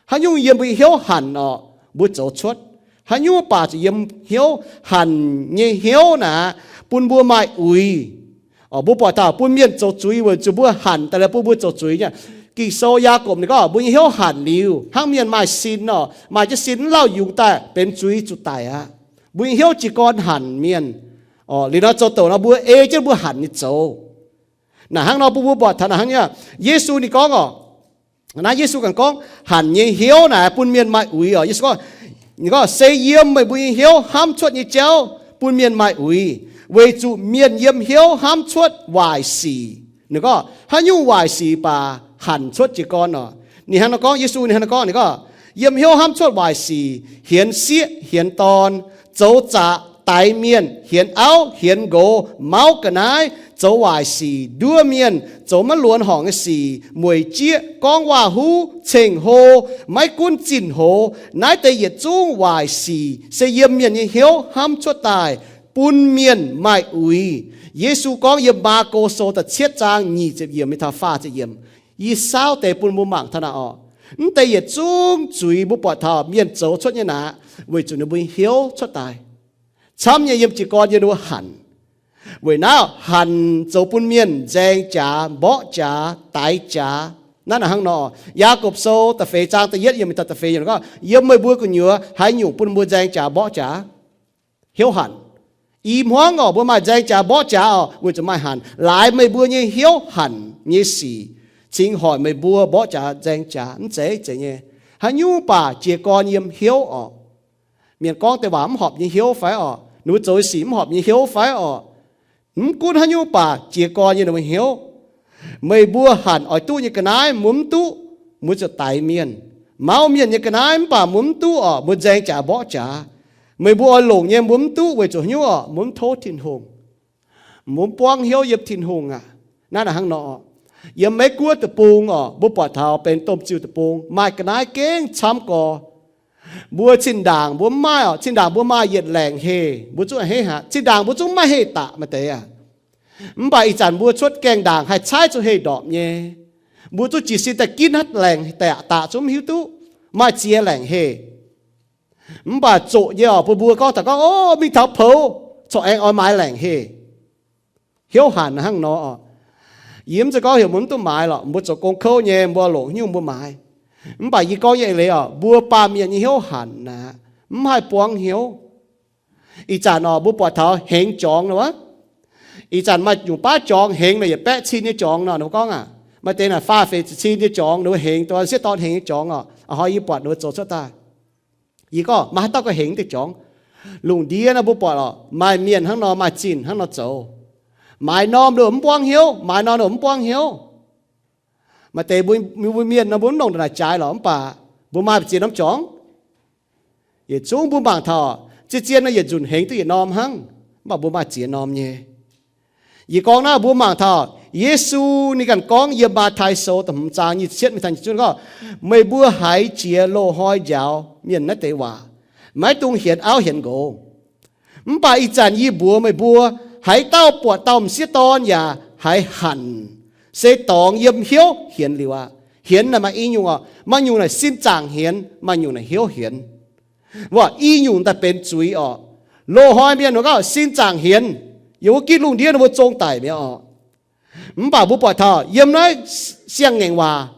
Haaix nyungc yiem mbuo nyei hnyouv hanc orqc, mbuo zoux cuotv. Haaix nyungc baac zuqc yiem hnyouv hanc nyei hnyouv naaic bun mbuo maaih uix. Mbuo buatc taux bun mienh zoux zuiz weic zuqc mbuo hanc daaih bun mbuo zoux zuiz nyei. Ging-Sou Yaagorpc ninh gorngv mbuo nyei hnyouv hanc liuz hnangv mienh maaih sin orqc, maaih jienv sin mv lauh yungz daaih benx zuiz zuqc daic aqv. Mbuo nyei hnyouv jiez gorn hanc mienh. Liuz nor zoux douc nor mbuo ei jienv mbuo hanc nyei zoux. Naaic hnangv nor bun mbuo buatc taux naaic hnangv nyei. Yesu ninh gorngv orqc, naaiv Yesu ganh gorngv hanc nyei hnyouv naaic bun mienh maaih uix orqc. Yesu gorngv, ninh gorngv se yiem meih mbuo nyei hnyouv hnamv cuotv nyei jauv bun mienh maaih uix, weic zuqc mienh yiem hnyouv hnamv cuotv waaic sic. Ninh gorngv haaix nyungc waaic sic baac hanc cuotv jiez gorn orqc. Ninh hnangv nor gorngv, Yesu ninh hnangv nor gorngv, ninh gorngv, yiem hnyouv hnamv cuotv waaic sic, hienx sieqv, hienx dorn, zoux zaqc, daix mienh, hienx auv, hienx nqox, mauv ga'naaiv, zoux waaic sic, nduov mienh, zoux maiv luonx horngc nyei sic, mueic jieqv, gorngv waac-huv, ceng-hlo, maiv gunv zinh hoz. Naaiv deix yietc zungv waaic sic se yiem mienh nyei hnyouv hnamv cuotv daaih, bun mienh maaih uix. Yesu gorngv yiem Maako Sou da'cietv zaang nyic ziepc yiemc mingh taux faah ziepc yiemc. Yie saauv deix bun mbuo mangc taux naaic orqc. Mv deix yietc zungv zuiz mbuo buatc taux mienh zoux cuotv nyei naaic, weic zuqc ninh mbuo nyei hnyouv cuotv daaih. Camv nyei yiem jiez gorn yiem ninh mbuo hanc. Weic naaiv hanc zoux bun mienh nzaeng jaax, mborqv jaax, daix jaax. Naaiv naaic hnangv nor, Yaagorpc Sou da'feix zaang da'yietv yiemc mingh taux da'feix yiemc gorngv, yiem meih mbuo gu'nyuoz haaix nyungc bun mbuo nzaeng jaax mborqv jaax? Hnyouv hanc. I hmuangv orqc, mbuo maaih nzaeng jaax mborqv jaax orqc, weic zuqc maaih hanc. Laaix meih mbuo nyei hnyouv hanc nyei sic cingx hoic meih mbuo mborqv jaax nzaeng jaax mv zeiz? Zeiz nyei. Haaix nyungc baac jiez gorn yiem hnyouv orqc. Mienh gorngv deix waac mv horpc nyei hnyouv fai orqc, ninh mbuo zoux nyei sic mv horpc nyei hnyouv fai orqc. Mv gunv haaix nyungc baac jiez gorn yiem ninh mbuo hnyouv. Meih mbuo hanc oix duqv nyei ga'naaiv mbuo mv duqv, mbuo ziouc daix mienh. Mauv mienh nyei ga'naaiv mv baac mbuo mv duqv orqc, mbuo nzaeng jaax mborqv jaax. Meih mbuo oix longc nyei mbuo mv duqv weic zuqc haaix nyungc orqc, mbuo mv tov Tin-Hungh. Mbuo mv buangv hnyouv yiem Tin-Hungh aqv. Naaiv naaic hnangv nor, yiem Meiv Guoqv deic-bung orqc, mbuo buatc taux benx domh ziuh deic-bung maaih ga'naaiv gengh camv gorx. Mbuo zinh ndaangc mbuo mv maaih orqc, zinh ndaangc mbuo maaih yietc laengc heh, mbuo zungv a'hneiv haic. Zinh ndaangc mbuo zungv maiv maaih heh daqc maaih deix aqv. Mv baac ih zanc mbuo cuotv gaengh ndaangc haih caaiv zuqc heh ndorpc nyei. Mbuo zungv jiez sin daaih ginv haaix laengc daqc daqc zungv mv hiuv duqv, maaih ziex laengc heh. Mv baac zoqc nyei orqc, bun mbuo gorngv taux gorngv, o, mingh taux poux corc aengx oix maaiz laengc heh. Hnyouv hanc hnangv nor orqc. Yie mv zeiz gorngv heuc mbuo mv duqv maaiz lorqc, mbuo zoux gong kouv nyei, mbuo longc haaix nyungc mbuo maaiz. Mv baac yie gorngv nyei eix leiz orqc, mbuo baamh mienh nyei hnyouv hanc aqv, mv haih buangv hnyouv. Ih zanc orqc, mbuo buatc taux hengx jorngx nor wuov. Ih zanc maaih nyungc baav jorngx hengx naaic yietc baeqv cin nyei jorngx nor, ninh mbuo gorngv aqv. Maaih deix naaic faah feix cin nyei jorngx, ninh mbuo hengx, dongh sieqv dorn hengx nyei jorngx orqc. A'hnoi yie buatc ninh mbuo zoux cuotv daaih. Yie gorngv maaih haaix dauh gauh hengx deix jorngx? Lungh ndiev naaiv mbuo buatc orqc, maaih mienh hnangv nor maaih zinh hnangv nor zoux. Maaiz norm nor mv buangv hnyouv, maaiz norm nor mv buangv hnyouv. Maaih deix mbuo, mbuo mienh nor mbuo mv longc ndongc naaic jaaix lorqc, mv baac mbuo maaih ziex norm jorngx. Yietc zungv mbuo mangc taux zien-zien nor yietc nzunc hengx duqv yietc norm hnangv, mv baac mbuo maaih ziex norm nyei. Yie gorngv naaiv mbuo mangc taux Yesu ninh ganh gorngv yiem Matv^tai Sou da'hmz zaang nyic ziepc cietv mingh taux nyic ziepc juov gorngv, meih mbuo haiz jiex loz-hnoi njaaux mienh naaiv deix waac, maiv dungx hienx auv hienx nqox. Mv baac ih zanc yie mbuox meih mbuo, haaix dauh buatc dauh m'sieqv dorn yaac haiz hanc, se dorngx yiem hnyouv hienx liuz aqv. Hienx naaic maaih i nyungc orqc, maaih nyungc naaic sin zaangc hienx, maaih nyungc naaic hnyouv hienx. Wuov i nyungc daaih benx zuiz orqc. Loz-hnoi mienh nor gorngv sin zaangc hienx, yiem wuov gitv lungh ndiev nor mbuo zong daic mi'aqv orqc. Mv baac mbuo buatc taux yiem naaiv siang-ngaengc waac,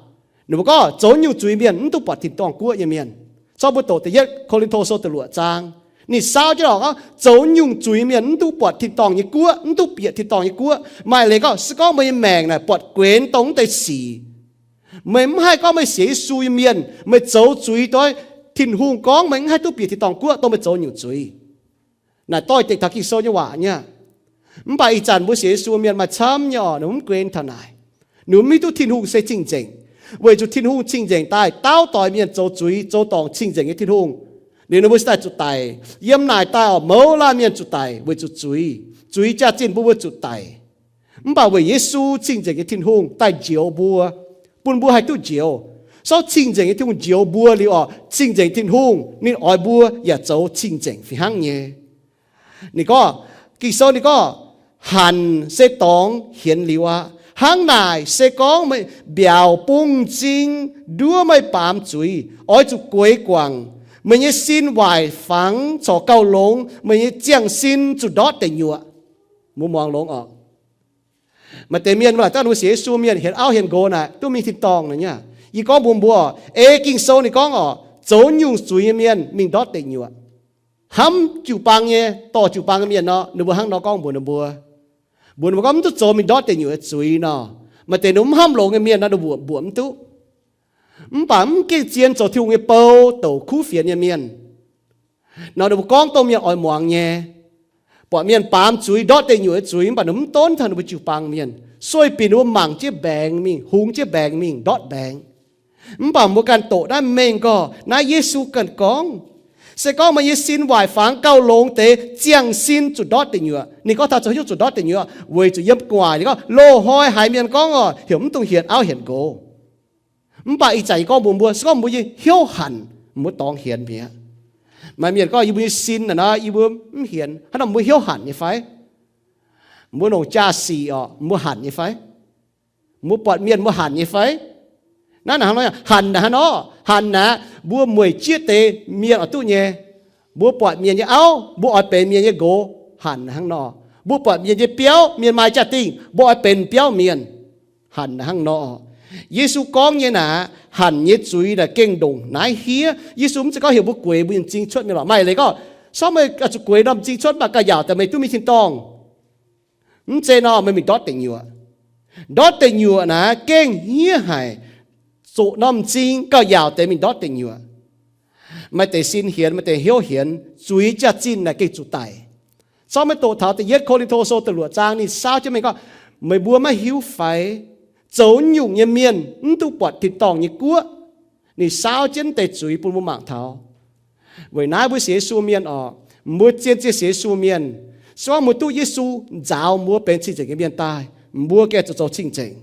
Ninh mbuo gorngv zoux nyungc zuiz mienh mv duqv buatc tin-dorngh guoqv nyei mienh. Corc mbuo doqc da'yietv Ko^lin^to Sou da'luoqc zaang, ninh saauv jienv lorqc gorngv zoux nyungc zuiz mienh mv duqv buatc tin-dorngh nyei guoqv, mv duqv bieqc tin-dorngh nyei guoqv. Maaih leiz gorngv, se gorngv meih nyei maengc naaic buatc guenx dongh mv deix sic, meih mv haih gorngv meih sienx Yesu nyei mienh, meih zoux zuiz doix, Tin-Hungh gorngv meih mv haih duqv bieqc tin-dorngh guoqv, dongh meih zoux nyungc zuiz. Naaic doix-dekc taux Ging-Sou nyei waac nyei aqv. Mv baac ih zanc mbuo sienx Yesu mienh maaih camv nyei orqc, ninh mbuo mv guenx taux naaic. Ninh mbuo mv hiuv duqv Tin-Hungh se cing-nzengc, weic zuqc Tin-Hungh cing-nzengc daaih dauh doix mienh zoux zuiz zoux dorngc cing-nzengc nyei Tin-Hungh. Liuz ninh mbuo se daaih zuqc daic. Yiem naaic daaih orqc, mouz laanh mienh zuqc daic weic zuqc zuiz. Zuiz jaax-zinh bun mbuo zuqc daic. Mv baac weic Yesu cing-nzengc nyei Tin-Hungh daaih njoux mbuo, bun mbuo haih duqv njoux. Sorng cing-nzengc nyei Tin-Hungh njoux mbuo liuz orqc, cing-nzengc Tin-Hungh ninh oix mbuo yaac zoux cing-nzengc fih hnangv nyei. Ninh gorngv, Ging-Sou ninh gorngv, hanc se dorngx hienx liuz aqv. Hnangv naaic se gorngv meih mbiaauc bung m'zing, nduov meih baamz zuiz, oix zuqc gueix guangc. Meih nyei sin waaic fangx corc gauh longx, meih nyei ziangh sin zuqc ndortv deic nyuoqc. Mbuo muangx longx orqc. Maaih deix mienh mv laaic daaih ninh mbuo sienx Yesu mienh hienx auv hienx nqox naaic duqv mingh tin-dorngh naaic nyei. Yie gorngv mbuox mbuo, ei Ging-Sou ninh gorngv orqc, zoux nyungc zuiz nyei mienh mingh ndortv deic nyuoqc. Hnamv jiu-baang nyei, dorh jiu-baang nyei mienh nor, ninh mbuo hnangv nor gorngv mbuox ninh mbuo. Mbuox ninh mbuo gorngv mv duqv zoux mingh ndortv deic nyuoqc nyei zuiz nor. Maaih deix ninh mv hnamv longx nyei mienh nor, ninh mbuo mbuoqc mv duqv. Mv baac mv gengh zien zoux Tin-Hungh nyei bou, douc kuv fienx nyei mienh nor, ninh mbuo gorngv dongh mienh oix muangx nyei. Buatc mienh baamz zuiz, ndortv deic nyuoqc nyei zuiz, mv baac ninh mv donv taux ninh mbuo jiu-baang mienh, sueih binc ninh mbuo mangc jienv mbaengx mingh, hungx jienv mbaengx mingh, ndortv mbaengx. Mv baac mbuo ganh doqc naaiv mengh gorqv, naaiv Yesu ganh gorngv, se gorngv meih nyei sin waaic fangx gauh longx deix, ziangh sin zuqc ndortv deic nyuoqc. Ninh gorngv taux zoux hnyouv zuqc ndortv deic nyuoqc weic zuqc yiem gu'nguaaic, ninh gorngv loz-hnoi haiz mienh gorngv orqc, heuc mv dungx hienx auv hienx nqox. Mv baac ih zanc yie gorngv mbuox mbuo, se gorngv mbuo nyei hnyouv hanc, mbuo dorngx hienx mi'aqv. Maaih mienh gorngv, yie mbuo nyei sin naaic nor, yie mbuo mv hienx. Hnangv nor mbuo hnyouv hanc nyei fai? Mbuo longc jaa-sic orqc, mbuo hanc nyei fai? Mbuo buatc mienh mbuo hanc nyei fai? Naaiv naaic hnangv nor, hanc naaic hnangv nor, hanc naaic mbuo mueic jieqv deix mienh oix duqv nyei. Mbuo buatc mienh nyei auv, mbuo oix benx mienh nyei nqox, hanc naaic hnangv nor. Mbuo buatc mienh nyei biauv, mienh maaih jaa-dingh, mbuo oix benx biauv mienh, hanc naaic hnangv nor. Yesu gorngv nyei naaic, hanc nyei zuiz naaic gengh ndongc naaiv hiev. Yesu mv zeiz gorngv heuc mbuo gueix mbuo nyei m'zing cuotv mingh lorqc. Maaih leiz gorngv, se gorngv meih oix zuqc gueix norm m'zing cuotv mv baac gauh yaauc daaih meih duqv mingh tin-dorngh. Mv zeiz nor, meih mingh ndortv deic nyuoqc. Ndortv deic nyuoqc naaic gengh hniev haic. Zoqc norm m'zing gauh yaauc deix mingh ndortv deic nyuoqc. Maaih deix sin hienx, maaih deix hnyouv hienx, zuiz jaax-zinh naaic gengh zuqc daic. Corc maiv doqc taux da'yietv Ko^lin^to Sou da'luoqc zaang ninh saauv jienv mengh gorngv, meih mbuo maiv hiuv fai, zoux nyungc nyei mienh mv duqv buatc tin-dorngh nyei guoqv. Ninh saauv jienv deix zuiz bun mbuo mangc taux. Weic naaiv mbuo sienx Yesu mienh orqc, mbuo zien-zien sienx Yesu mienh, se gorngv mbuo duqv Yesu nzaaux mbuo benx cing-nzengc nyei mienh daaih, mbuo gengh zuqc zoux cing-nzengc.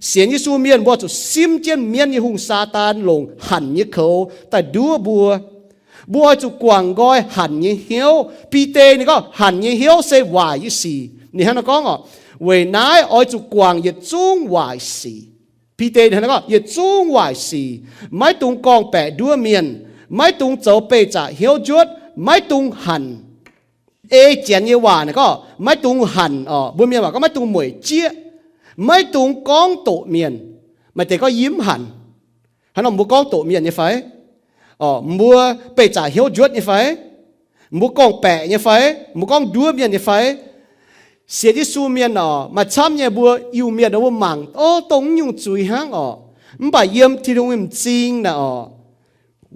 Sienx Yesu mienh mbuo zuqc simv jienv mienv nyei hungh, Saadaan, longc hanc nyei koux daaih nduov mbuo. Mbuo oix zuqc guangc nqoi hanc nyei hnyouv. Bide ninh gorngv hanc nyei hnyouv se waaic nyei sic. Ninh hnangv naaiv gorngv orqc, weic naaiv oix zuqc guangc yietc zungv waaic sic. Bide ninh hnangv naaiv gorngv yietc zungv waaic sic, maiv dungx gorngv-baeqc nduov mienh, maiv dungx zoux beih zaqc hnyouv njuotv, maiv dungx hanc. Ei Janx nyei waac naaic gorngv maiv dungx hanc orqc, mbuo mienh waac gorngv maiv dungx mueic jieqv, maiv dungx gorngv doqc mienh. Maaih deix gorngv yie mv hanc. Hnangv nor mbuo gorngv doqc mienh nyei fai? Orqc, mbuo beih zaqc hnyouv njuotv nyei fai? Mbuo gorngv-baeqc nyei fai? Mbuo gorngv nduov mienh nyei fai? Sienx Yesu mienh orqc, maaih camv nyei mbuo Iu-Mienh mbuo mangc, o, dongh mv nyungc zuiz hnangv orqc. Mv baac yiem Tin-Hungh nyei m'zing naaic orqc,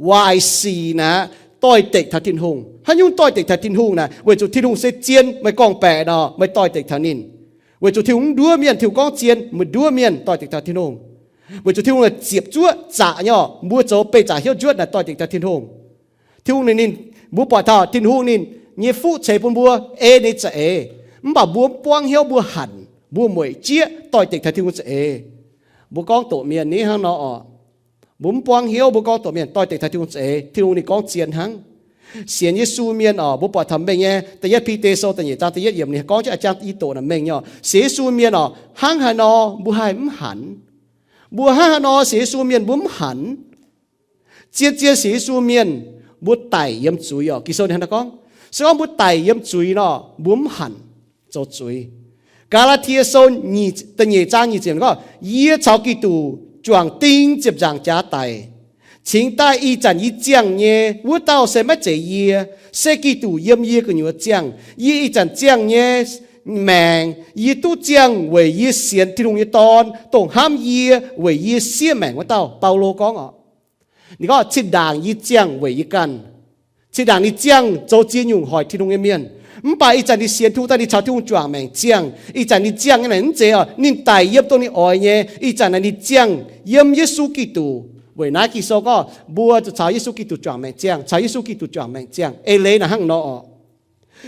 waaic sic naaic doix-dekc taux Tin-Hungh. Haaix nyungc doix-dekc taux Tin-Hungh naaic? Weic zuqc Tin-Hungh se zien, meih gorngv-baeqc nor, meih doix-dekc taux ninh. Weic zuqc Tin-Hungh mv nduov mienh, Tin-Hungh gorngv zien, meih nduov mienh, doix-dekc taux Tin-Hungh. Weic zuqc Tin-Hungh naaic ziepc zuoqv zaqc nyei orqc, mbuo zoux beih zaqc hnyouv njuotv naaic doix-dekc taux Tin-Hungh. Tin-Hungh ninh, ninh, mbuo buatc taux Tin-Hungh ninh nyei fuqv ceix bun mbuo ei ninh za'eix, mv baac mbuo mv buangv hnyouv, mbuo hanc, mbuo mueic jieqv doix-dekc taux Tin-Hungh za'eix. Mbuo gorngv doqc mienh ni hnangv nor orqc. Mbuo mv buangv hnyouv, mbuo gorngv doqc mienh doix-dekc taux Tin-Hungh za'eix, Tin-Hungh ninh gorngv zien hnangv. Sienx Yesu mienh orqc, mbuo buatc taux mengh nyei, da'yietv Bide Sou da'nyeic zaang da'yietv yiemc ninh gorngv jienv a'jang i doqc naaic mengh nyei orqc. Sienx Yesu mienh orqc, hnangv haaix nor mbuo haih mv hanc? Mbuo hnangv haaix nor sienx Yesu mienh mbuo mv hanc? Zien-zien sienx Yesu mienh, mbuo daic yiem zuiz orqc. Ging-Sou ninh hnangv naaiv gorngv, se gorngv mbuo daic yiem zuiz nor, mbuo mv hanc zoux zuiz. Gaa^laa^tie Sou da'nyeic zaang nyic ziepc gorngv, yie caux Giduc juangc ding ziepc nzaangc jaax daic. Cingx daaih ih zanc yie ziangh nyei wuov dauh se maiv zeiz yie, se Giduc yiem yie gu'nyuoz ziangh. Yie ih zanc ziangh nyei maengc, yie duqv ziangh weic yie sienx Tin-Hungh nyei Dorn, dongh hnamv yie weic yie siev maengc wuov dauh. Baulo gorngv oc, ninh gorngv, cin-ndaangc yie ziangh weic yie ganh. Cin-ndaangc ninh ziangh zoux ziex nyungc hoic Tin-Hungh nyei mienh. Mv baac ih zanc ninh sienx Tin-Hungh daaih, ninh caux Tin-Hungh juangc maengc ziangh. Ih zanc ninh ziangh nyei naaic mv zeiz oc, ninh daic yiem dongh ninh oix nyei. Ih zanc naaic ninh ziangh yiem Yesu Giduc. Weic naaiv Ging-Sou gorngv mbuo zuqc caux Yesu Giduc juangc maengc ziangh, caux Yesu Giduc juangc maengc ziangh. Eix leiz naaic hnangv nor oc.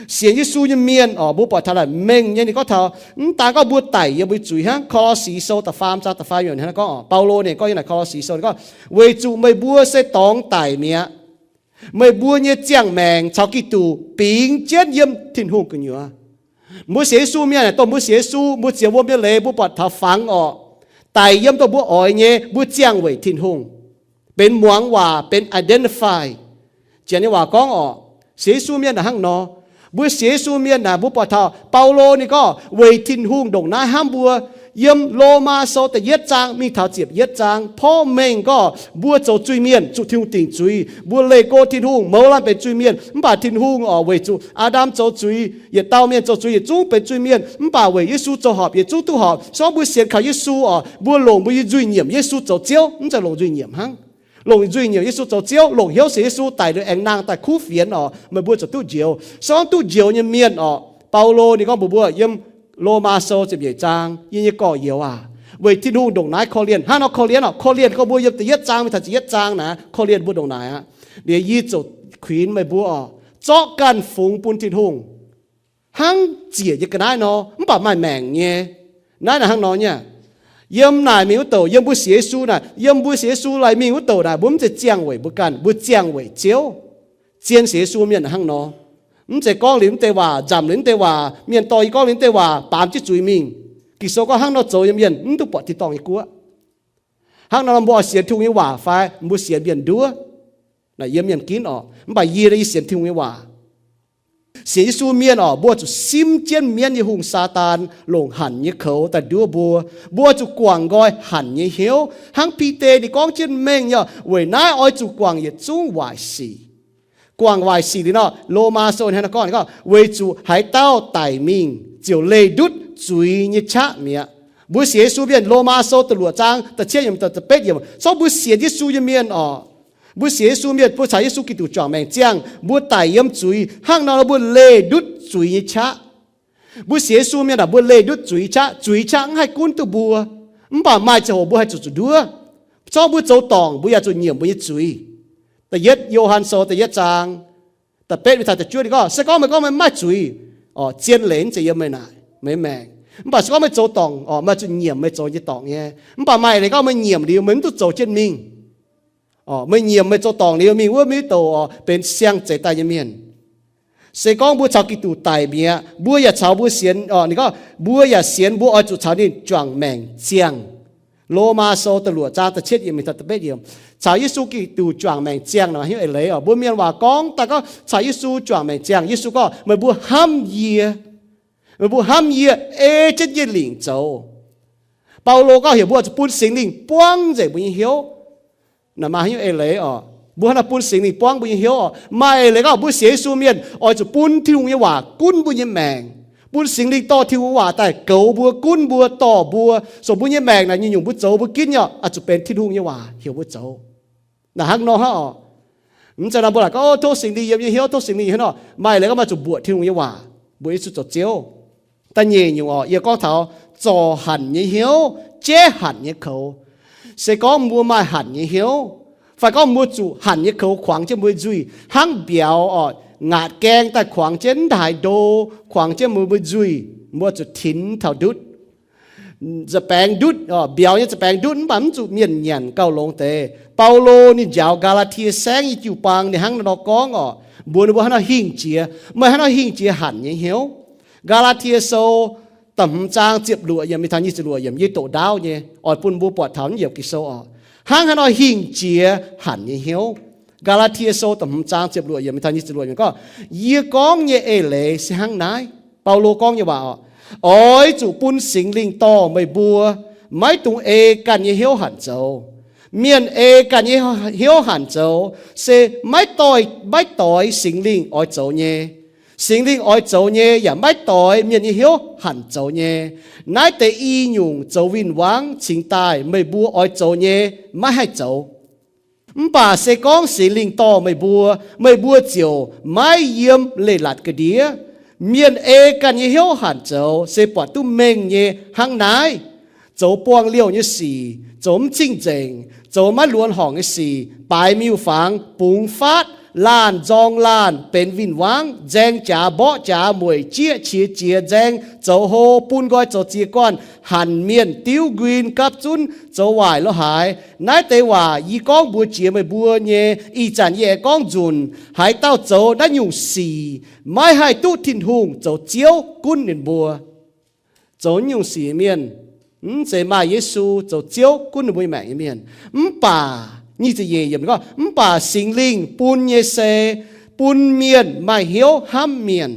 Sienx Yesu nyei mienh oc, mbuo buatc taux naaic mengh nyei. Ninh gorngv taux mv daan gorngv mbuo daic yiem mbuo zuiz hnangv. Ko^lo^si Sou da'faam zaang da'faam yiemc hnangv gorngv oc, Baulo ninh gorngv yiem naaic Ko^lo^si Sou, ninh gorngv, weic zuqc meih mbuo se dorngx daic mi'aqv. Meih mbuo nyei ziangh maengc caux Giduc bingx jienv yiem Tin-Hungh gu'nyuoz. Mbuo sienx Yesu mienh aah, dongh mbuo sienx Yesu, mbuo ziex wuom nyei leiz mbuo buatc taux fangx oc, daic yiem dongh mbuo oix nyei, mbuo ziangh weic Tin-Hungh. Benx muangx waac, benx identify. Janx nyei waac gorngv oc, sienx Yesu mienh naaic hnangv nor. Mbuo sienx Yesu mienh naaic, mbuo buatc taux Baulo ninh gorngv weic Tin-Hungh ndongc naaiv hnamv mbuo. Yiem Lomaa Sou da'yietv zaang mingh taux ziepc yietv zaang porv mengh gorngv mbuo zoux zuiz-mienh zuqc Tin-Hungh dingc zuiz. Mbuo leih go Tin-Hungh, mouz laanh benx zuiz-mienh. Mv baac Tin-Hungh oc, weic zuqc Aa^ndam zoux zuiz, yietc dauh mienh zoux zuiz, yietc zungv benx zuiz-mienh. Mv baac weic Yesu zoux horpc, yietc zungv duqv horpc. Se gorngv mbuo sienx kaux Yesu oc, mbuo longc mbuo nyei nzuih nyiemc Yesu zoux Ziouv, mv zeiz longc nzuih nyiemc hnangv. Longc nzuih nyiemc Yesu zoux Ziouv, longc hnyouv sienx Yesu daic liuz aengx nangh daaih kuv fienx oc, meih mbuo ziouc duqv njoux. Se gorngv duqv njoux nyei mienh oc, Baulo ninh gorngv mbuox mbuo yiem Lomaa Sou ziepc nyeic zaang, yie nyei gorx-youz aac, weic Tin-Hungh ndongc naaiv korv-lienh. Hnangv nor korv-lienh oc, korv-lienh gorngv mbuo yiem da'yietv zaang mingh taux ziepc yietv zaang naaic, korv-lienh mbuo ndongc naaic aqv. Liuz yie ziouc kuinx meih mbuo oc, zorqv ganh fungx bun Tin-Hungh, hnangv ziec nyei ga'naaiv nor, mv baac maaih maengc nyei. Naaiv naaic hnangv nor nyei. Yiem naaic mingh wuov douc, yiem mbuo sienx Yesu naaic, yiem mbuo sienx Yesu laaix mingh wuov douc naaic, mbuo mv zeiz ziangh weic mbuo ganh, mbuo ziangh weic Ziouv. Zien sienx Yesu mienh hnangv nor. Mv zeiz gorngv liuz mv deix waac, nzamc liuz mv deix waac, mienh dorh yie gorngv liuz mv deix waac baamz jienv zuiz mingh. Ging-Sou gorngv hnangv nor zoux nyei mienh mv duqv buatc tin-dorngh nyei guoqv. Hnangv nor mbuo oix sienx Tin-Hungh nyei waac fai mbuo sienx mienh nduov? Naaic yiem mienh ginv oc, mv baac yie, yie sienx Tin-Hungh nyei waac. Sienx Yesu mienh oc, mbuo zuqc simv jienv mienv nyei hungh, Saadaan, longc hanc nyei koux daaih nduov mbuo. Mbuo zuqc guangc nqoi hanc nyei hnyouv, hnangv Bide ninh gorngv jienv mengh nyei, weic naaiv oix zuqc guangc yietc zungv waaic sic. Guangc waaic sic liuz nor, Lomaa Sou hnangv naaiv gorngv, gorngv, weic zuqc haaix dauh daic mingh ziouc leih ndutv zuiz nyei qaqv mi'aqv. Mbuo sienx Yesu mienh, Lomaa Sou da'luoqc zaang da'cietv yiemc, da'betv yiemc, se gorngv mbuo sienx Yesu nyei mienh oc, mbuo sienx Yesu mienh, mbuo caux Yesu Giduc juangc maengc ziangh, mbuo daic yiem zuiz. Hnangv nor mbuo leih ndutv zuiz nyei qaqv. Mbuo sienx Yesu mienh aah, mbuo leih ndutv zuiz qaqv. Zuiz qaqv mv haih gunv duqv mbuo, mv baac maaih ziangh hoc mbuo haih zuqc zuqc nduov. Se gorngv mbuo zoux dorngc, mbuo yaac zuqc nyiemc mbuo nyei zuiz. Da'yietv Yo^han Sou da'yietv zaang da'betv mingh taux da'juov ninh gorngv, se gorngv meih gorngv meih mv maaih zuiz, zien leiz mv zeiz yiem meih naaic, meih maengc. Mv baac se gorngv meih zoux dorngc oc, meih zuqc nyiemc meih zoux nyei dorngc nyei. Mv baac maaih leiz gorngv meih nyiemc liuz meih mv duqv zoux jienv mingh. Meih nyiemc meih zoux dorngc liuz mingh wuov, mv hiuv douc oc, benx siang zeix daaih nyei mienh. Se gorngv mbuo caux Giduc daic mi'aqv, mbuo yaac caux mbuo sienx, ninh gorngv mbuo yaac sienx, mbuo oix zuqc caux ninh juangc maengc ziangh. Lomaa Sou da'luoqc zaang da'cietv yiemc mingh taux da'betv yiemc, caux Yesu Giduc juangc maengc ziangh naaic hnyouv eix leiz oc. Mbuo mienh waac gorngv daaih gorngv caux Yesu juangc maengc ziangh, Yesu gorngv, meih mbuo hnamv yie, meih mbuo hnamv yie, ei jienv yie lingc zoux. Baulo gorngv heuc mbuo zuqc bun Singx Lingh buangv nzengc mbuo nyei hnyouv. Naaic maaih hnyouv eix leiz oc. Mbuo hnangv naaiv bun Singx Lingh buangv mbuo nyei hnyouv oc. Maaih eix leiz gorngv mbuo sienx Yesu mienh oix zuqc bun Tin-Hungh nyei waac gunv mbuo nyei maengc. Bun Singx Lingh dorh Tin-Hungh nyei waac daaih goux mbuo, gunv mbuo, dorh mbuo, so mbuo nyei maengc naaic nyungc-nyungc mbuo zoux mbuo ginv nyei oc, oix zuqc benx Tin-Hungh nyei waac heuc mbuo zoux. Naaic hnangv nor hnangv oc. Mv zeiz nor mbuo laaic gorngv, tov Singx Lingh yiem nyei hnyouv, tov Singx Lingh yiem hnyouv nor. Maaih leiz gorngv maaih zuqc mbuoqc Tin-Hungh nyei waac, mbuoqc Yesu zoux Ziouv. Da'nyeic nyungc oc, yie gorngv taux zorc hanc nyei hnyouv, jeiv hanc nyei koux. Se gorngv mbuo maaih hanc nyei hnyouv, fai gorngv mbuo zuqc hanc nyei koux kuangx jienv mbuo nzuih, hnangv mbiauz oc, ngaatc gaeng daaih kuangx jienv, mv daaih ndo, kuangx jienv mbuo mbuo nzuih, mbuo zuqc tinx taux ndutv. Za'baengx ndutv, mbiauz nyei za'baengx ndutv, mv baac mv zuqc mienh nyanc gauh longx deix. Baulo ninh njaaux Gaa^laa^tie Saengv nyei jiu-baang ninh hnangv naaiv nor gorngv oc, mbuox ninh mbuo hnangv nor hingh jiex, meih hnangv nor hingh jiex hanc nyei hnyouv. Gaa^laa^tie Sou da'hmz zaang ziepc luoqc yiemc mingh taux nyic ziepc luoqc yiemc, yie doqc ndaauv nyei, oix bun mbuo buatc taux naaiv yiemc Ging-Sou oc. Hnangv haaix nor hingh jiex hanc nyei hnyouv? Gaa^laa^tie Sou da'hmz zaang ziepc luoqc yiemc mingh taux nyic ziepc luoqc yiemc gorngv, yie gorngv nyei eix leiz se hnangv naaiv. Baulo gorngv nyei waac oc, oix zuqc bun Singx Lingh dorh meih mbuo maiv dungx ei ganh nyei hnyouv hanc zoux. Mienh ei ganh nyei hnyouv hanc zoux se maiv doix, maiv doix Singx Lingh oix zoux nyei. Singx Lingh oix zoux nyei yaac maiv doix mienh nyei hnyouv hanc zoux nyei. Naaiv deix i nyungc zoux win-wangv cingx daaih meih mbuo oix zoux nyei maiv haih zoux. Mv baac se gorngv Singx Lingh dorh meih mbuo, meih mbuo ziouc maiv yiem leiz-latc ga'ndiev. Mienh ei ganh nyei hnyouv hanc zoux se buatc duqv mengh nyei hnangv naaiv. Zoux buangh liouh nyei sic, zoux mv cing-nzengc, zoux maiv luonx horngc nyei sic, baaix miuc-fangx, bungx faatv, laanh nzorng laanh, benx win-wangv, nzaeng jaax mborqv jaax, mueic jieqv qiex jiez nzaeng, zoux hlo, bun nqoi zoux ziex guanh, hanc mienh, diuv nquin, gapv zunv, zoux waaic lo haaix. Naaiv deix waac yie gorngv mbuox jiex meih mbuo nyei. Ih zanc yie aengx gorngv nzunc, haaix dauh zoux naaiv nyungc sic maiv haih duqv Tin-Hungh zoux Ziouv gunv ninh mbuo. Zoux naaiv nyungc sic mienh, mv zeiz maaih Yesu zoux Ziouv gunv ninh mbuo nyei maengc nyei mienh. Mv baac nyic ziepc nyeic yiemc gorngv, mv baac Singx Lingh bun nyei se bun mienh maaih hnyouv hnamv mienh,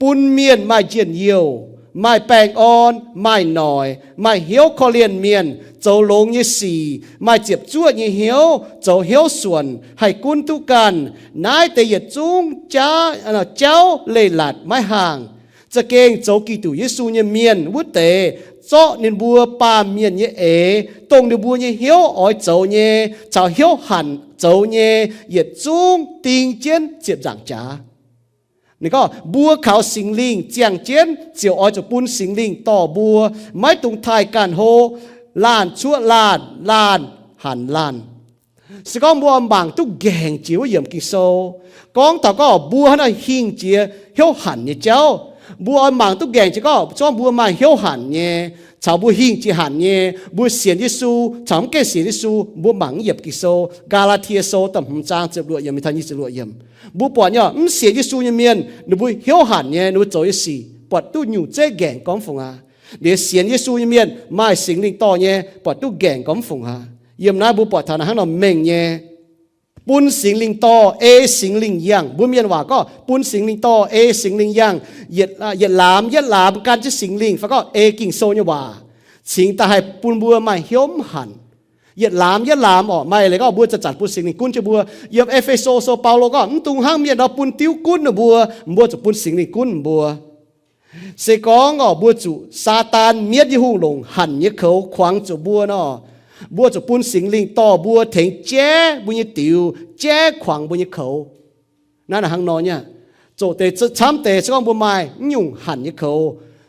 bun mienh maaih njien-youh, maaih baengh orn, maaih noic, maaih hnyouv korv-lienh mienh, zoux longx nyei sic, maaih ziepc zuoqv nyei hnyouv, zoux hnyouv suonc, haih gunv duqv ganh. Naaiv deix yietc zungv jauv, jauv leiz-latc maiv haangh. Za'gengh zoux Giduc Yesu nyei mienh wuov deix, zorqv ninh mbuo baamh mienh nyei eix, dongh ninh mbuo nyei hnyouv oix zoux nyei caux hnyouv hanc zoux nyei, yietc zungv ding jienv ziepc nzaangc jaax. Ninh gorngv, mbuo kaux Singx Lingh ziangh jienv ziouc oix zuqc bun Singx Lingh dorh mbuo, maiv dungx taaih ganh hlo, laanh cuoqv laanh, laanh hanc laanh. Se gorngv mbuo oix mangc duqv nqaengc jiex wuov yiemc Ging-Sou, gorngv taux gorngv mbuo hnangv naaiv hingh jiex hnyouv hanc nyei jauv. Mbuo oix mangc duqv nqaengc jiex gorngv, se gorngv mbuo maaih hnyouv hanc nyei, caux mbuo hingh jiex hanc nyei, mbuo sienx Yesu caux mv gaengh sienx Yesu, mbuo mangc yiemc Ging-Sou, Gaa^laa^tie Sou da'hmz zaang ziepc luoqc yiemc mingh taux nyic ziepc luoqc yiemc. Mbuo buatc nyei, mv sienx Yesu nyei mienh, ninh mbuo hnyouv hanc nyei, ninh mbuo zoux nyei sic buatc duqv nyungc zeiv nqaengc gormx fungc aqv. Liuz sienx Yesu nyei mienh maaih Singx Lingh dorh nyei, buatc duqv nqaengc gormx fungc aqv. Yiem naaiv mbuo buatc taux naaiv hnangv nor mengh nyei. Bun Singx Lingh dorh, ei Singx Lingh yangh. Mbuo mienh waac gorngv bun Singx Lingh dorh, ei Singx Lingh yangh. Yietc, yietc laamz yietc laamz gan jienv Singx Lingh, fai gorngv ei Ging-Sou nyei waac cingx daaih haih bun mbuo maaih hnyouv mv hanc. Yietc laamz yietc laamz orqc, maaih leiz gorngv mbuo zanc-zanc bun Singx Lingh gunv jienv mbuo. Yiem E^fe^so Sou Baulo gorngv, mv dungx hnangv mienh nor bun diuv gunv ninh mbuo, mbuo zuqc bun Singx Lingh gunv mbuo. Se gorngv orqc, mbuo zuqc Saadaan mietv nyei hungh longc hanc nyei koux kuangx zuqc mbuo nor, mbuo zuqc bun Singx Lingh dorh mbuo tengx jaiv mbuo nyei diux, jaiv kuangx mbuo nyei koux. Naaiv hnangv nor nyei. Zoqc deix camv deix se gorngv mbuo maaih mv nyungc hanc nyei koux,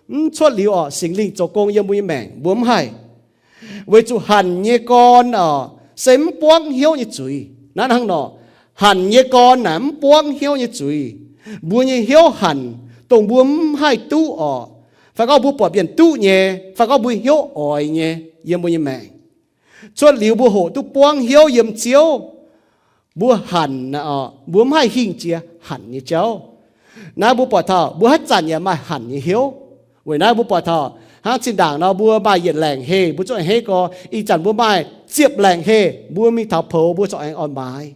mv cuotv liuz orqc, Singx Lingh zoux gong yiem mbuo nyei maengc mbuo mv haih. Weic zuqc hanc nyei gorn orqc, se mv buangv hnyouv nyei zuiz. Naaiv hnangv nor, hanc nyei gorn naaic mv buangv hnyouv nyei zuiz. Mbuo nyei hnyouv hanc, dongh mbuo mv haih duqv orqc, fai gorngv mbuo buatc mienh duqv nyei, fai gorngv mbuo hnyouv oix nyei, yiem mbuo nyei maengc, cuotv liuz mbuo hoqc duqv buangv hnyouv yiem Ziouv, mbuo hanc, mbuo mv haih hingh jiex hanc nyei jauv. Naaiv mbuo buatc taux mbuo haaix zanc yaac maaih hanc nyei hnyouv. Weic naaiv mbuo buatc taux hnangv zinh ndaangc nor mbuo maaih yietc laengc heh mbuo zungv a'hneiv gorx. Ih zanc mbuo maaih ziepc laengc heh, mbuo mingh taux poux mbuo corc aengx oix maaiz.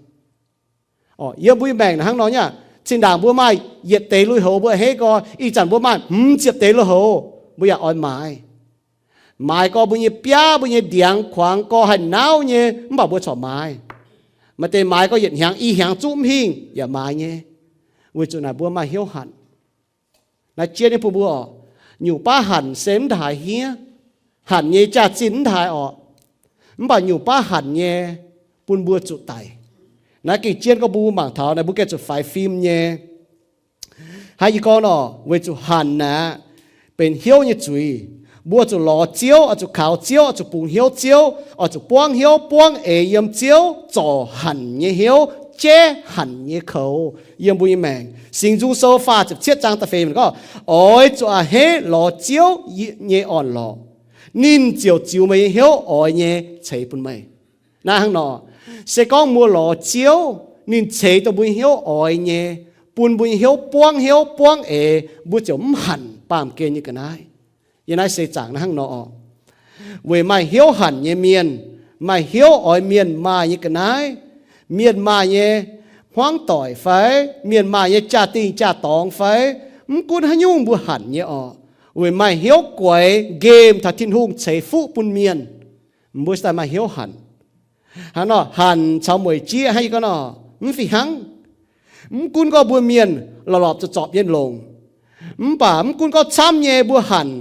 Yiem mbuo nyei maengc hnangv nor nyei aqv. Zinh ndaangc mbuo maaih yietc deix lui-houx mbuo a'hneiv gorx, ih zanc mbuo maaih hmz ziepc deix lui-houx mbuo yaac oix maaiz. Maaiz gorx mbuo nyei biaav, mbuo nyei ndiangx kuangx gorx haih nauv nyei, mv baac mbuo corc maaiz. Maaih deix maaiz gorx yietc hnyangx i hnyangx zungv mv hingh yaac maaiz nyei, weic zuqc naaic mbuo maaih hnyouv hanc. Naaiv jienv nyei bun mbuo orqc, nyungc baav hanc se mv ndaaih hniev. Hanc nyei jaax-zinh mv ndaaih orqc, mv baac nyungc baav hanc nyei bun mbuo zuqc daic. Naaiv gengh jienv gorngv mbuo mangc taux naaiv mbuo gengh zuqc faix fim nyei. Hnangv yie gorngv nor, weic zuqc hanc aqv, benx hnyouv nyei zuiz. Mbuo oix zuqc lorz Ziouv, oix zuqc kaux Ziouv, oix zuqc bungx hnyouv Ziouv, oix zuqc buangv hnyouv buangv eix yiem Ziouv, zorc hanc nyei hnyouv, jaiv hanc nyei koux yiem mbuo nyei maengc. Singx Nzung Sou faah ziepc cietv zaang da'feix gorngv, oix zuqc a'hneiv lorz Ziouv nyei orn-lorqc, ninh ziouc ziux meih nyei hnyouv oix nyei ceix bun meih. Naaiv hnangv nor, se gorngv mbuo lorz Ziouv, ninh ceix dongh mbuo nyei hnyouv oix nyei, bun mbuo nyei hnyouv buangv hnyouv buangv eix, mbuo ziouc mv hanc baamh gen nyei ga'naaiv. Yiem naaiv seix zaangc naaiv hnangv nor orqc, weic maaih hnyouv hanc nyei mienh, maaih hnyouv oix mienh maaih nyei ga'naaiv. Mienh maaih nyei hmuangv doic fai, mienh maaih nyei jaa-dingh jaa-dorngx fai, mv gunv haaix nyungc mbuo hanc nyei orqc. Weic maaih hnyouv guaix nqemh taux Tin-Hungh ceix fuqv bun mienh, mbuo se daaih maaih hnyouv hanc. Hnangv nor hanc caux mueic jieqv hnangv yie gorngv nor, mv fih hnangv. Mv gunv gorngv mbuo mienh lorpc lorpc zorpc zorpc nyei longc, mv baac mv gunv gorngv camv nyei mbuo hanc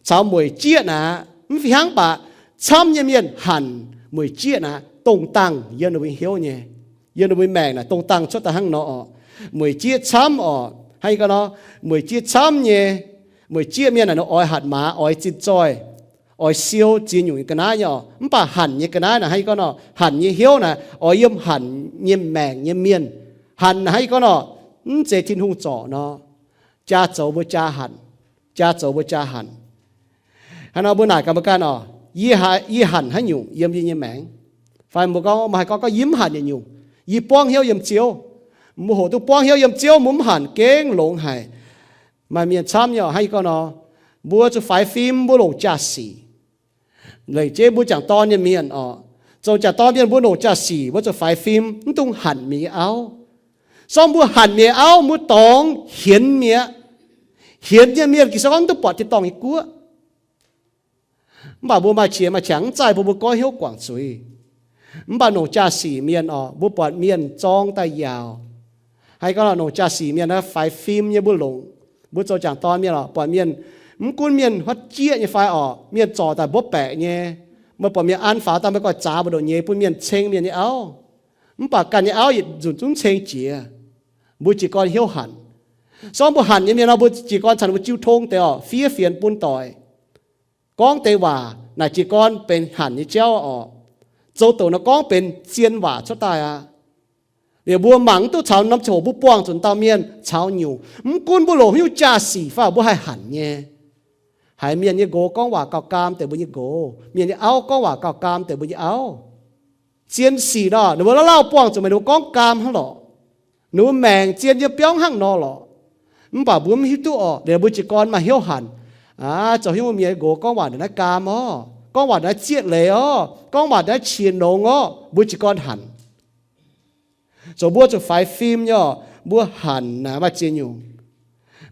caux mueic jieqv naaic, mv fih hnangv baac camv nyei mienh hanc mueic jieqv naaic dongh dangh yiem ninh mbuo hnyouv nyei, yiem ninh mbuo maengc naaic dongh dangh cuotv daaih hnangv nor oc. Mueic jieqv camv oc, hnangv yie gorngv nor, mueic jieqv camv nyei, mueic jieqv mienh naaic ninh oix hatc maaz, oix zinh zoih, oix siou ziex nyungc nyei ga'naaiv nyei oc. Mv baac hanc nyei ga'naaiv naaic hnangv yie gorngv nor, hanc nyei hnyouv naaic oix yiem hanc nyei maengc nyei mienh. Hanc naaic hnangv yie gorngv nor, mv zeiz Tin-Hungh zorc nor, jaa zoux mbuo jaa hanc, jaa zoux mbuo jaa hanc. Hnangv nor mbuo naaic gaax mbuo ganh oc, yie hanc haaix nyungc yiem yie nyei maengc? Fai mbuo gorngv, maaih haaix gorngv, gorngv yie mv hanc yietc nyungc, yie buangv hnyouv yiem Ziouv. Mbuo hoqc duqv buangv hnyouv yiem Ziouv, mbuo mv hanc gengh longx haic. Maaih mienh camv nyei oc, hnangv yie gorngv nor, mbuo zuqc faix fim, mbuo longc jaa-sic. Lengc jeiv mbuo jangc dorn nyei mienh oc, zoux jangc dorn mienh mbuo longc jaa-sic, mbuo zuqc faix fim, mv dungx hanc mienh nyei auv. Se gorngv mbuo hanc mienh nyei auv, mbuo dorngx hienx mi'aqv. Hienx nyei mienh Ging-Sou gorngv mv duqv buatc tin-dorngh nyei guoqv. Mv baac mbuo maaih qiex maaih qangx mv zaih bun mbuo goiv hnyouv guangc zuiz. Mv baac longc jaa-sic mienh oc, mbuo buatc mienh zorng daaih yaauc. Hnangv yie gorngv nor, longc jaa-sic mienh naaiv faix fim nyei mbuo longc. Mbuo zoux jangc dorn mienh oc, buatc mienh, mv gunv mienh huotv jieqv nyei fai oc, mienh zorc daaih mbuov baeqc nyei, meih buatc mienh an faaux daaih meih goiv zaax mbu'ndongx nyei bun mienh ceng mienh nyei auv. Mv baac ganh nyei auv yietc nzunc zungv ceng jiex. Mbuo jiez gorn hnyouv hanc. Se gorngv mbuo hanc nyei mienh nor, mbuo jiez gorn caux ninh mbuo jiu tong deix oc, fiev fienx bun doic. Gorngv deix waac naaic jiez gorn benx hanc nyei jauv oc. Zoux douc nor gorngv benx zien waac cuotv daaih aqv. Liuz mbuo mangc mv duqv caux norm ziangh hoc mbuo buangh zuqc dauh mienh caux nyungc, mv gunv mbuo longc haaix nyungc jaa-sic fai mbuo haih hanc nyei. Haiz mienh nyei nqox gorngv waac gauh gaam deix mbuo nyei nqox, mienh nyei auv gorngv waac gauh gaam deix mbuo nyei auv. Zien sic nor, ninh mbuo lauh lauh buangh zuqc meih ninh mbuo gorngv gaam hnangv lorqc. Ninh mbuo maengc zien yiem biauv hnangv nor lorqc. Mv baac mbuo mv hiuv duqv oc, liuz mbuo jiez gorn maaih hnyouv hanc. Aa, zoux haaix nyungc mienh nyei nqox gorngv waac ndongc naaiv gaam orv, gorngv waac ndongc naaiv zieqv leiz orv, gorngv waac ndongc naaiv qiex nongx orv, mbuo jiez gorn hanc. Zoux mbuo zuqc faix fim nyei oc, mbuo hanc naaic maaih ziex nyungc.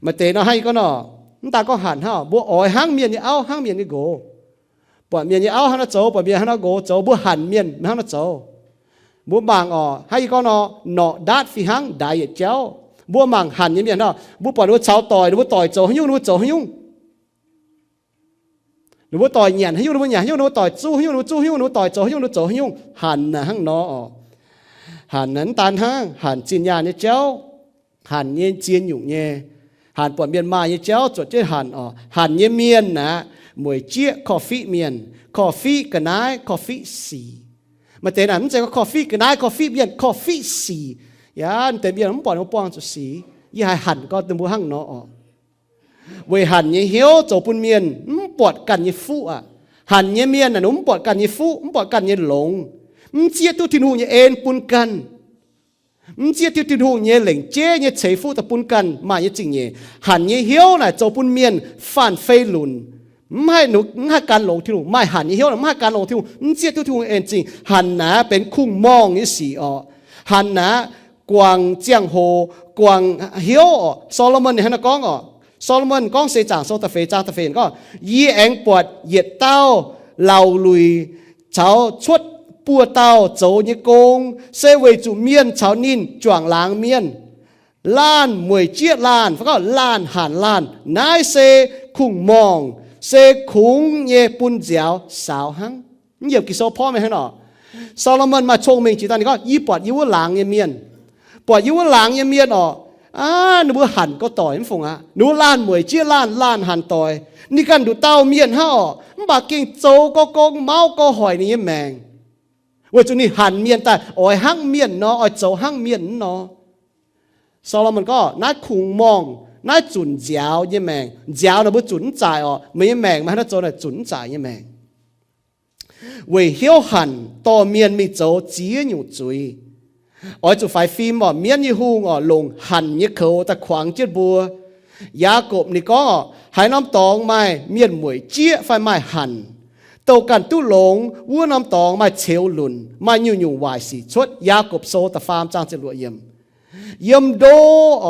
Maaih deix nor hnangv yie gorngv nor, mv daan gorngv hanc hnangv, mbuo oix hnangv mienh nyei auv hnangv mienh nyei nqox. Buatc mienh nyei auv hnangv naaiv zoux, buatc mienh hnangv naaiv nqox zoux, mbuo hanc mienh hnangv naaiv zoux. Mbuo mangc oc, hnangv yie gorngv nor, norqc ndaatv fih hnangv ndaix yietc jauv. Mbuo mangc hanc nyei mienh nor, mbuo buatc ninh mbuo caux doic, ninh mbuo doic zoux haaix nyungc, ninh mbuo zoux haaix nyungc. Ninh mbuo doic nyanc haaix nyungc, ninh mbuo nyanc haaix nyungc, ninh mbuo doic zuqv haaix nyungc, ninh mbuo zuqv haaix nyungc, ninh mbuo doic zoux haaix nyungc, ninh mbuo zoux haaix nyungc. Hanc naaic hnangv nor oc. Hanc naaic mv daan hnangv, hanc zinh nyaanh nyei jauv, hanc nyei ziex nyungc nyei. Hanc buatc mienh maaih nyei jauv zuotc jienv hanc oc. Hanc nyei mienh aeqv, mueic jieqv korv-fiqv mienh, korv-fiqv ga'naaiv, korv-fiqv sic. Maaih deix naaic mv zeiz korv-fiqv ga'naaiv, korv-fiqv mienh, korv-fiqv sic. Yaac deix mienh mv buatc ninh mbuo buangh zuqc sic. Yie haiz hanc gorngv dongh mbuo hnangv nor oc. Weic hanc nyei hnyouv zoux bun mienh mv buatc ganh nyei fuqv aqv. Hanc nyei mienh naaic ninh mv buatc ganh nyei fuqv, mv buatc ganh nyei longx, mv zieqv duqv Tin-Hungh nyei en bun ganh, mv zieqv duqv Tin-Hungh nyei lengc jeiv nyei ceix fuqv daaih bun ganh maaih nyei zingh nyeic. Hanc nyei hnyouv naaic zoux bun mienh faanh fei lunc, mv haih, mv haih gan longx Tin-Hungh. Maaih hanc nyei hnyouv naaic mv haih gan longx Tin-Hungh, mv zieqv duqv Tin-Hungh en zingh. Hanc naaic benx kungx-morngh nyei sic oc. Hanc naaic guangc ziangh hoc, guangc hnyouv oc. Saa^lo^morn ninh hnangv naaiv gorngv oc. Saa^lo^morn gorngv Seix Zaangc Sou da'feix zaang da'feix gorngv, yie aengx buatc yietc dauh laauc luic caux cuotv buo dauh zoux nyei gong, se weic zuqc mienh caux ninh juangc laangz mienh. Laanh mueic jieqv laanh, fai gorngv laanh hanc laanh, naaiv se kungx-morngh, se kungx nyei bun nziaaux saaux hnangv. Mv yiemc Ging-Sou porv mengh hnangv nor. Saa^lo^morn maaih cong-mengh jiex daaih ninh gorngv, yie buatc yie wuov laangz nyei mienh, buatc yie wuov laangz nyei mienh oc. Aav, ninh mbuo hanc gauh doic mv fungc aqv. Ninh mbuo laanh mueic jieqv laanh, laanh hanc doic. Ninh ganh nduqc dauh mienh hnangv oc, mv baac gengh zoux gauh gong, mauv gauh hoic ninh nyei maengc. Weic zuqc ninh hanc mienh daaih oix hnangv mienh nor, oix zoux hnangv mienh nor. Saa^lo^morn gorngv, naaiv kungx-morngh, naaiv zunc nziaaux nyei maengc. Nziaaux naaic mbuo zunc mv zaaic oc. Meih nyei maengc meih hnangv naaiv zoux naaic zunc mv zaaic nyei maengc. Weic hnyouv hanc dorh mienh mingh zoux ziex nyungc zuiz. Oix zuqc faix fim oc, mienv nyei hungh oc, longc hanc nyei koux daaih kuangx jienv mbuo. Yaakopv ninh gorngv oc, haaix norm dorngx maaih mienh mueic jieqv fai maaih hanc, douh ganh duqv longx, wuov norm dorngx maaih ceux lunc, maaih nyungc-nyungc waaic sic cuotv. Yaakopv Sou da'faam zaang ziepc luoqc yiemc. Yiem ndo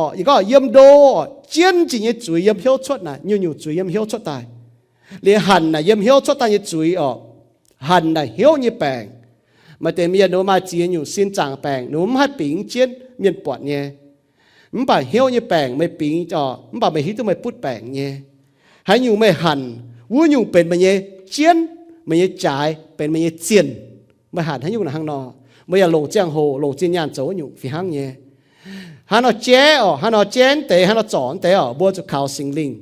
oc, yie gorngv yiem ndo oc, Jienv jiex nyei zuiz yiem hnyouv cuotv naaic, nyungc-nyungc zuiz yiem hnyouv cuotv daaih. Liuz hanc naaic yiem hnyouv cuotv daaih nyei zuiz orqc, hanc naaic hnyouv nyei baengc. Maaih deix mienh ninh mbuo maaih ziex nyungc sin zaangc baengc, ninh mbuo mv haih bingx jienv mienh buatc nyei. Mv baac hnyouv nyei baengc meih bingx orqc, mv baac meih hiuv duqv meih butv baengc nyei. Haaix nyungc meih hanc, wuov nyungc benx meih nyei jienv, meih nyei jaaix, benx meih nyei zienh. Meih hanc haaix nyungc naaic hnangv nor, meih yaac longc ziangh hoc, longc zinh nyaanh zoux wuov nyungc fih hnangv nyei. Hnangv nor jaiv orqc, hnangv nor jaiv deix, hnangv nor zorc deix orqc, mbuo zuqc kaux Singx Lingh.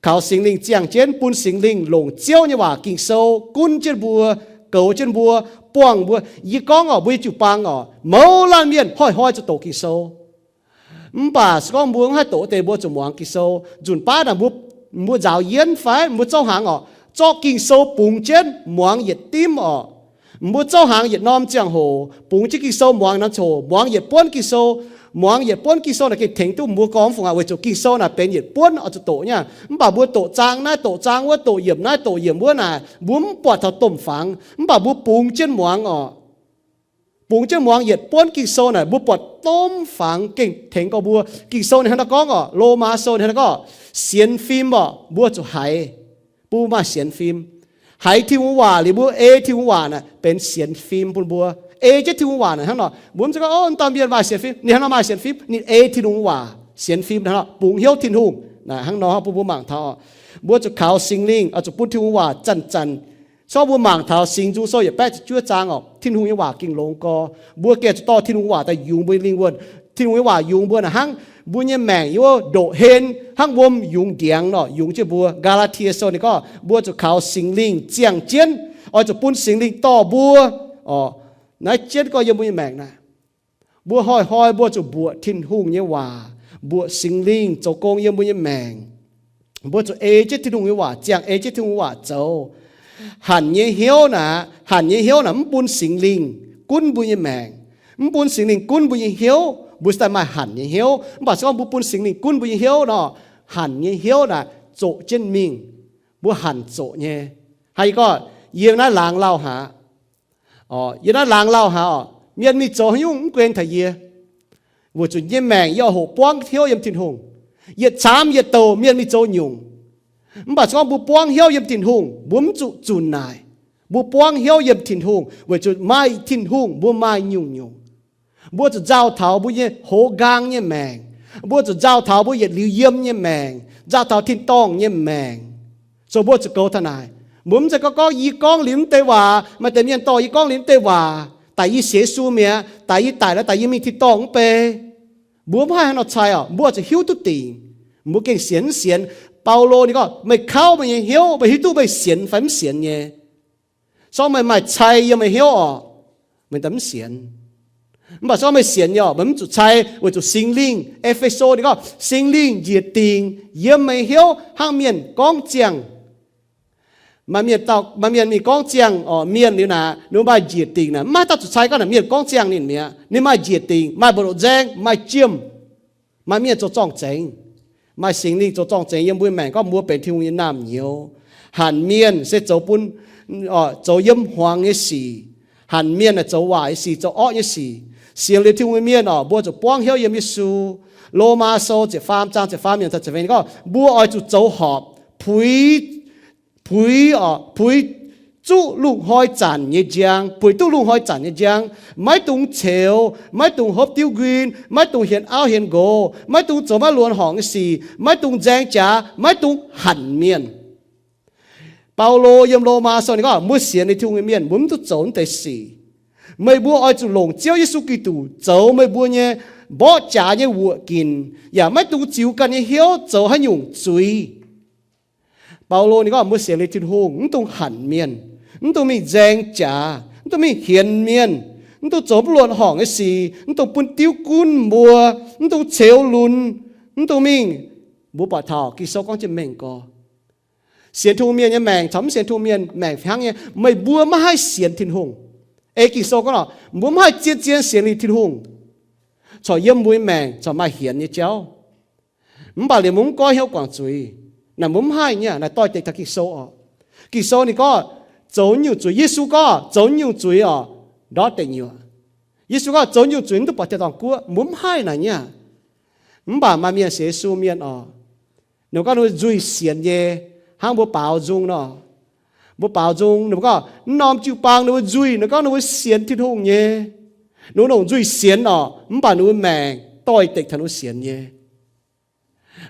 Kaux Singx Lingh ziangh jienv, bun Singx Lingh longc Ziouv nyei waac Ging-Sou gunv jienv mbuo, goux jienv mbuo, buangh mbuo. Yie gorngv orqc, mbuo nyei jiu-baang orqc, mouz laanh mienh hnoi-hnoi zuqc doqc Ging-Sou. Mv baac se gorngv mbuo mv haih doqc deix, mbuo zuqc muangx Ging-Sou. Nzunc baav naaic mbuo, mbuo nzaaux yienv fai mbuo zouv hnaangx orqc, zorqv Ging-Sou bungx jienv muangx yietc dimv orqc. Mbuo zouv hnaangx yietc norm ziangh hoc, bungx jienv Ging-Sou muangx norm ziangh hoc, muangx yietc buonv Ging-Sou. Muangx yietc buonv Ging-Sou naaic gengh tengx duqv mbuo gorngv fungc aqv, weic zuqc Ging-Sou naaic benx yietc buonv oix zuqc doqc nyei. Mv baac mbuo doqc zaang naaiv, doqc zaang wuov, doqc yiemc naaiv, doqc yiemc wuov naaic, mbuo mv buatc taux domh fangx. Mv baac mbuo bungx jienv muangx orqc. Bungx jienv muangx yietc buonv Ging-Sou naaic, mbuo buatc domh fangx gengh tengx gorx mbuo. Ging-Sou ninh hnangv naaiv gorngv orqc, Lomaa Sou ninh hnangv naaiv gorngv, sienx fim orqc, mbuo zuqc haiz. Bun mbuo maaih sienx fim. Haiz Tin-Hungh waac liuz mbuo ei Tin-Hungh waac naaic benx sienx fim bun mbuo. Ei jienv Tin-Hungh waac naaic hnangv nor, mbuo mv zeiz gorngv, o, wuov dauh mienh maaih sienx fim. Ninh hnangv nor maaih sienx fim, ninh ei Tin-Hungh waac, sienx fim hnangv nor, bungx hnyouv Tin-Hungh. Naaic hnangv nor bun mbuo mangc taux, mbuo zuqc kaux Singx Lingh, oix zuqc bun Tin-Hungh waac zanc-zanc. Corc mbuo mangc taux Singx Nzung Sou yietc baeqv ziepc juov zaang orqc, Tin-Hungh nyei waac gengh longx gorx. Mbuo gengh zuqc dorh Tin-Hungh waac daaih yungz mbuo nyei lingh wuonh. Tin-Hungh nyei waac yungz mbuo naaic hnangv mbuo nyei maengc yiem wuov ndoqc hen, hnangv wuom yungz ndiangx nor yungz jienv mbuo. Gaa^laa^tie Sou ninh gorngv mbuo zuqc kaux Singx Lingh ziangh jienv. Oix zuqc bun Singx Lingh dorh mbuo, orqc, naaiv jienv gorx yiem mbuo nyei maengc naaic. Mbuo hnoi-hnoi mbuo zuqc mbuoqc Tin-Hungh nyei waac, mbuoqc Singx Lingh zoux gong yiem mbuo nyei maengc. Mbuo zuqc ei jienv Tin-Hungh nyei waac ziangh, ei jienv Tin-Hungh nyei waac zoux. Hanc nyei hnyouv naaic, hanc nyei hnyouv naaic mv bun Singx Lingh gunv mbuo nyei maengc. Mv bun Singx Lingh gunv mbuo nyei hnyouv, mbuo se daaih maaih hanc nyei hnyouv. Mv baac se gorngv mbuo bun Singx Lingh gunv mbuo nyei hnyouv nor, hanc nyei hnyouv naaic zoqc jienv mingh. Mbuo hanc zoqc nyei. Hnangv yie gorngv, yie naaiv laangz lauh haic. Orqc, yie naaiv laangz lauh haic orqc, mienh mingh zoux haaix nyungc mv guen taux yie. Weic zuqc yie nyei maengc yie oix hoqc buangv hnyouv yiem Tin-Hungh. Yietc caamv yietc douh mienh mingh zoux nyungc. Mv baac se gorngv mbuo buangv hnyouv yiem Tin-Hungh, mbuo mv zuqc zunc naaic. Mbuo buangv hnyouv yiem Tin-Hungh weic zuqc maaih Tin-Hungh mbuo maaih nyungc-nyungc. Mbuo zuqc nzauh taux mbuo nyei hoz nqaang nyei maengc. Mbuo zuqc nzauh taux mbuo yietc liuz yiem nyei maengc, nzauh taux tin-dorngh nyei maengc. So mbuo zuqc goux taux naaic. Mbuo mv zeiz gorngv, gorngv yie gorngv liuz mv deix waac, maaih deix mienh dorh yie gorngv liuz mv deix waac, daaih yie sienx Yesu mi'aqv, daaih yie daic lorz daaih yie mingh tin-dorngh mv bei. Mbuo mv haih hnangv nor cai orqc. Mbuo zuqc hiuv duqv dingc. Mbuo gengh sienx mv sienx. Baulo ninh gorngv, meih kauv meih nyei hnyouv, meih hiuv duqv meih sienx fai mv sienx nyei. Sorng meih maaih cai yiem meih hnyouv orqc, meih daaih mv sienx. Mv baac sorng meih sienx nyei orqc, meih mv zuqc cai weic zuqc Singx Lingh. E^fe^so ninh gorngv Singx Lingh njiec dingc yiem meih hnyouv hnangv mienh gorngv ziangh. Maaih mienh, maaih mienh mingh gorngv ziangh orqc, mienh liuz naaic ninh maaih njiec dingc naaic, mv maaih dauh zuqc cai gorngv naaic mienh gorngv ziangh ninh mi'aqv. Ninh maaih njiec dingc, maaih mbu'ndoqc nzaeng, maaih jiem. Maaih mienh zoux zorng-zengx, maaih Singx Lingh zoux zorng-zengx yiem mbuo maengc gorngv mbuo benx Tin-Hungh nyei naamh nyouz. Hanc mienh se zoux bun, zoux yiem hmuangx nyei sic. Hanc mienh aah, zoux waaic nyei sic, zoux orqv nyei sic. Sienx liuz Tin-Hungh nyei mienh orqc, mbuo zuqc buangv hnyouv yiem Yesu. Lomaa Sou ziepc faam zaang ziepc faam yiemc taux ziepc feix gorngv mbuo oix zuqc zoux horpc, puix, puix, puix zuqv lungh hnoi zanc nyei njang, puix duqv lungh hnoi zanc nyei njang. Maiv dungx ceux, maiv dungx hopv diuv nquin, maiv dungx hienx auv hienx nqox, maiv dungx zoux maiv luonx horngc nyei sic, maiv dungx nzaeng jaax, maiv dungx hanc mienh. Baulo yiem Lomaa Sou ninh gorngv mbuo sienx liuz Tin-Hungh nyei mienh mbuo mv duqv zoux naaiv deix sic. Meih mbuo oix zuqc longc Ziouv Yesu Giduc zoux meih mbuo nyei mborqv jaax nyei wuoqc ginc, yaac maiv dungx ziux ganh nyei hnyouv zoux haaix nyungc zuiz. Baulo ninh gorngv mbuo sienx liuz Tin-Hungh mv dungx hanc mienh, mv dungx mingh nzaeng jaax, mv dungx mingh hienx mienh, mv dungx zoux maiv luonx horngc nyei sic, mv dungx bun diuv gunv mbuo, mv dungx ceux lunx, mv dungx mingh, mbuo buatc taux Ging-Sou gorngv jienv mengh gorx. Sienx Tin-Hungh mienh nyei maengc caux mv sienx Tin-Hungh mienh maengc fih hnangv nyei. Meih mbuo maiv haih sienx Tin-Hungh. Ei Ging-Sou gorngv lorqc, mbuo maiv haih zien-zien sienx liuz Tin-Hungh. Corc yiem mbuo nyei maengc corc maaih hienx nyei jauv. Mv baac liuz mbuo mv goiv hnyouv guangc zuiz. Naaic mbuo mv haih nyei, naaic doix-dekc taux Ging-Sou orqc. Ging-Sou ninh gorngv zoux nyungc zuiz, Yesu gorngv zoux nyungc zuiz orqc, ndortv deic nyuoqc. Yesu gorngv zoux nyungc zuiz mv duqv buatc tin-dorngh guoqv. Mbuo mv haih naaic nyei. Mv baac maaih mienh sienx Yesu mienh oc, ninh mbuo gorngv ninh mbuo nzuih sienx nyei, hnangv mbuo baaux nzung nor. Mbuo baaux nzung ninh mbuo gorngv, mv norm jiu-baang ninh mbuo nzuih, ninh gorngv ninh mbuo sienx Tin-Hungh nyei. Ninh mbuo longc nzuih sienx oc, mv baac ninh mbuo maengc doix-dekc taux ninh mbuo sienx nyei.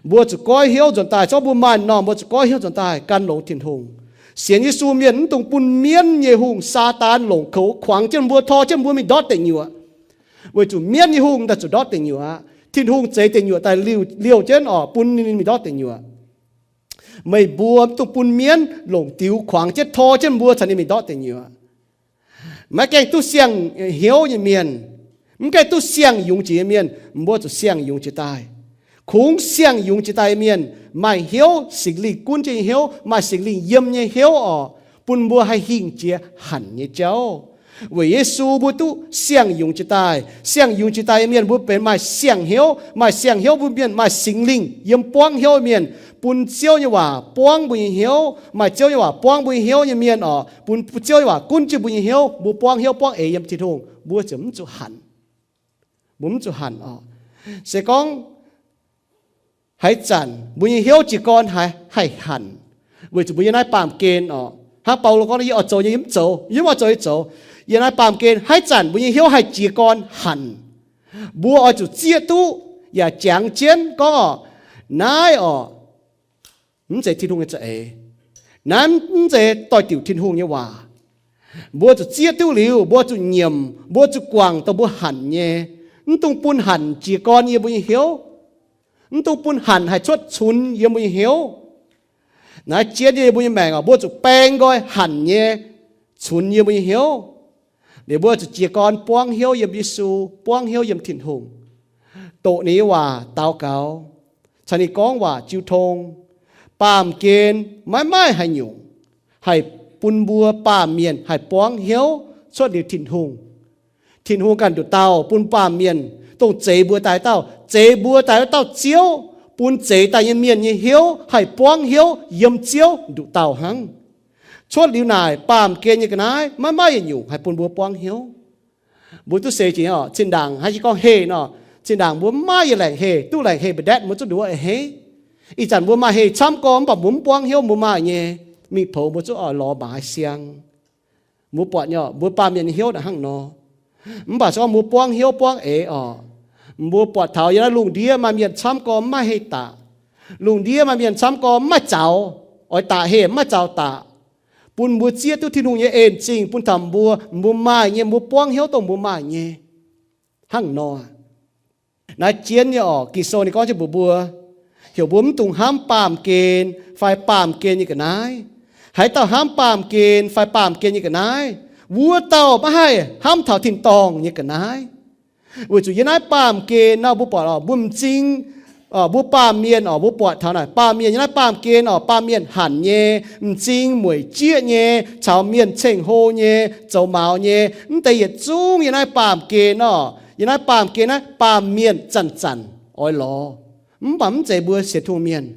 Mbuo zuqc goiv hnyouv nzuonx daaih, zorqv mbuo maaih norm mbuo zuqc goiv hnyouv nzuonx daaih gan longx Tin-Hungh. Sienx Yesu mienh mv dungx bun mienv nyei hungh, Saadaan, longc koux kuangx jienv mbuo, tor jienv mbuo mingh ndortv deic nyuoqc. Weic zuqc mienv nyei hungh daaih zuqc ndortv deic nyuoqc aqv. Tin-Hungh zeix deic nyuoqc daaih liouh, liouh jienv oc, bun ninh mingh ndortv deic nyuoqc. Meih mbuo mv dungx bun mienv longc diux kuangx jienv, tor jienv mbuo caux ninh mingh ndortv deic nyuoqc. Maiv gaengh duqv siang-hnyouv nyei mienh, mv gaengh duqv siang-yungz jiex nyei mienh, mbuo zuqc siang-yungz jiex daaih. Kungx siang-yungz jiex daaih nyei mienh maaih hnyouv, Singx Lingh gunv jienv nyei hnyouv, maaih Singx Lingh yiem nyei hnyouv oc, bun mbuo haih hingh jiex hanc nyei jauv. Weic Yesu mbuo duqv siang-yungz jiex daaih. Siang-yungz jiex daaih nyei mienh mbuo benx maaih siang-hnyouv. Maaih siang-hnyouv mbuo mienh maaih Singx Lingh yiem buangv hnyouv mienh, bun Ziouv nyei waac buangv mbuo nyei hnyouv. Maaih Ziouv nyei waac buangv mbuo nyei hnyouv nyei mienh oc, bun Ziouv nyei waac gunv jienv mbuo nyei hnyouv, mbuo buangv hnyouv buangv eix yiem Tin-Hungh, mbuo ziouc mv zuqc hanc. Mbuo mv zuqc hanc oc. Se gorngv haaix zanc mbuo nyei hnyouv jiez gorn haih hanc, weic zuqc mbuo yiem naaiv baamh gen oc, hnangv Baulo gorngv, yie oix zoux nyei yie mv zoux, yie mv oix zoux yie zoux. Yiem naaiv baamh gen haaix zanc mbuo nyei hnyouv haih jiez gorn hanc, mbuo oix zuqc zieqv duqv yaac jangx jienv gorngv oc, naaiv oc, mv zeiz Tin-Hungh nyei za'eix. Naaiv mv zeiz doix-diuc Tin-Hungh nyei waac. Mbuo zuqc zieqv duqv liuz, mbuo zuqc nyiemc, mbuo zuqc guangc dongh mbuo hanc nyei. Mv dungx bun hanc jiez gorn yiem mbuo nyei hnyouv. Mv dungx bun hanc haih cuotv cunx yiem mbuo nyei hnyouv. Naaiv jienv yiem mbuo nyei maengc oc, mbuo zuqc baeng nqoi hanc nyei cunx yiem mbuo nyei hnyouv. Liuz mbuo zuqc jiez gorn buangv hnyouv yiem Yesu, buangv hnyouv yiem Tin-Hungh, doqc ninh nyei waac daux gaux, caux ninh gorngv waac jiu tong. Baamh gen maiv maaih haaix nyungc haih bun mbuo baamh mienh haih buangv hnyouv cuotv liuz Tin-Hungh. Tin-Hungh ganh nduqc dauh bun baamh mienh, dongh zeix mbuo daaih dauh, zeix mbuo daaih wuov dauh Ziouv, bun zeix daaih nyei mienh nyei hnyouv haih buangv hnyouv yiem Ziouv nduqc dauh hnangv. Cuotv liuz naaic baamh gen nyei ga'naaiv maiv maaih yietc nyungc haih bun mbuo buangv hnyouv. Mbuo duqv seix jiex oc, zinh ndaangc hnangv yie gorngv heh nor, zinh ndaangc mbuo mv maaih yietc laengc heh, duqv laengc heh mbu'ndetv mbuo zuqc nduov a'hneiv. Ih zanc mbuo maaih heh camv gorx mv baac mbuo mv buangv hnyouv mbuo maaih nyei, mingh poux mbuo zuqc oix lorz maaiz siang. Mbuo buatc nyei, mbuo baamh mienh nyei hnyouv naaic hnangv nor. Mv baac se gorngv mbuo buangv hnyouv buangv eix oc, mbuo buatc taux yiem naaiv lungh ndiev maaih mienh camv gorx mv maaih heh daqc. Lungh ndiev maaih mienh camv gorx mv maaih zaux, oix daqc heh mv maaih zaux daqc. Bun mbuo zieqv duqv Tin-Hungh nyei en zingh bun taux mbuo, mbuo maaih nyei, mbuo buangv hnyouv dongh mbuo maaih nyei hnangv nor. Naaiv jienv nyei oc, Ging-Sou ninh gorngv jienv mbuox mbuo, heuc mbuo mv dungx hnamv baamh gen fai baamh gen nyei ga'naaiv. Haaix dauh hnamv baamh gen fai baamh gen nyei ga'naaiv, wuov dauh maiv haih hnamv taux tin-dorngh nyei ga'naaiv. Weic zuqc yiem naaiv baamh gen nor mbuo buatc oc, mbuo m'zing, mbuo baamh mienh oc, mbuo buatc taux naaic baamh mienh yiem naaiv baamh gen oc, baamh mienh hanc nyei, m'zing mueic jieqv nyei, caux mienh ceng-hlo nyei, zoux maux nyei, mv deix yietc zungv yiem naaiv baamh gen oc. Yiem naaiv baamh gen naaiv baamh mienh zanc-zanc oix lorz. Mv baac mv zeiz mbuo sienx Tin-Hungh mienh.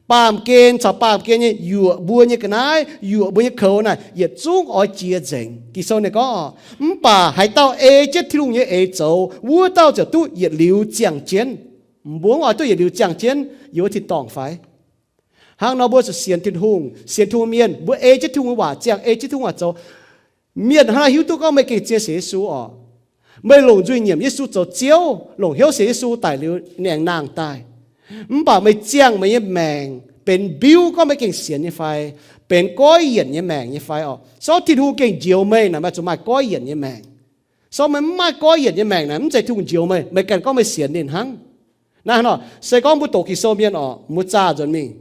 Baamh gen caux baamh gen nyei yuoqc mbuo nyei ga'naaiv, yuoqc mbuo nyei koux naaic yietc zungv oix jiex nzengc. Ging-Sou ninh gorngv, mv baac haaix dauh ei jienv Tin-Hungh nyei eix zoux, wuov dauh ziouc duqv yietc liuz ziangh jienv. Mbuo mv oix duqv yietc liuz ziangh jienv yiem wuov tin-dorngh fai? Hnangv nor mbuo zuqc sienx Tin-Hungh, sienx Tin-Hungh mienh, mbuo ei jienv Tin-Hungh nyei waac ziangh, ei jienv Tin-Hungh waac zoux. Mienh hnangv naaiv hiuv duqv gorngv meih gengh zien sienx Yesu oc. Meih longc nzuih nyiemc Yesu zoux Ziouv, longc hnyouv sienx Yesu daic liuz ninh aengx nangh daaih. Mv baac meih ziangh meih nyei maengc benx mbiuv gorngv meih gengh sienx nyei fai, benx goiv yienc nyei maengc nyei fai oc. Se gorngv Tin-Hungh gengh njoux meih naaic, meih zuqc maaih goiv yienc nyei maengc. Se gorngv meih mv maaih goiv yienc nyei maengc naaic, mv zeiz Tin-Hungh njoux meih, meih ganh gorngv meih sienx ninh hnangv. Naaiv nor, se gorngv mbuo doqc Ging-Sou mienh oc, mbuo zaah nzuonx mingh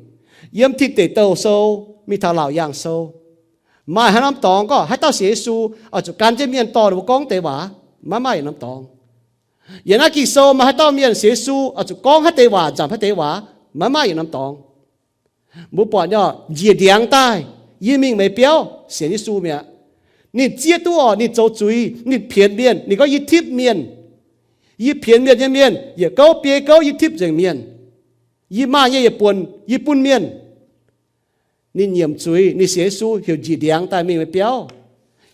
yiem Tin Deic Douh Sou mingh taux Laauc Yaangh Sou, maaih haaix norm dorngx gorngv haaix dauh sienx Yesu oix zuqc gan jienv mienh dorh ninh mbuo gorngv deix waac? Maiv maaih yietc norm dorngx. Yiem naaiv Ging-Sou maaih haaix dauh mienh sienx Yesu oix zuqc gorngv haaix deix waac, nzamc haaix deix waac? Maiv maaih yietc norm dorngx. Mbuo buatc nyei, njiec ndiangx daaih, yie mingh meih biauv, sienx Yesu mi'aqv. Ninh zieqv duqv oc, ninh zoux zuiz, ninh pienx mienh, ninh gorngv yie tipv mienh. Yie pienx mienh nyei mienh, yietc gouv biei gouv yie tipv nzengc mienh. Yie maaih nyei yietc buonc yie bun mienh. Ninh nyiemc zuiz, ninh sienx Yesu heuc njiec ndiangx daaih mingh meih biauv.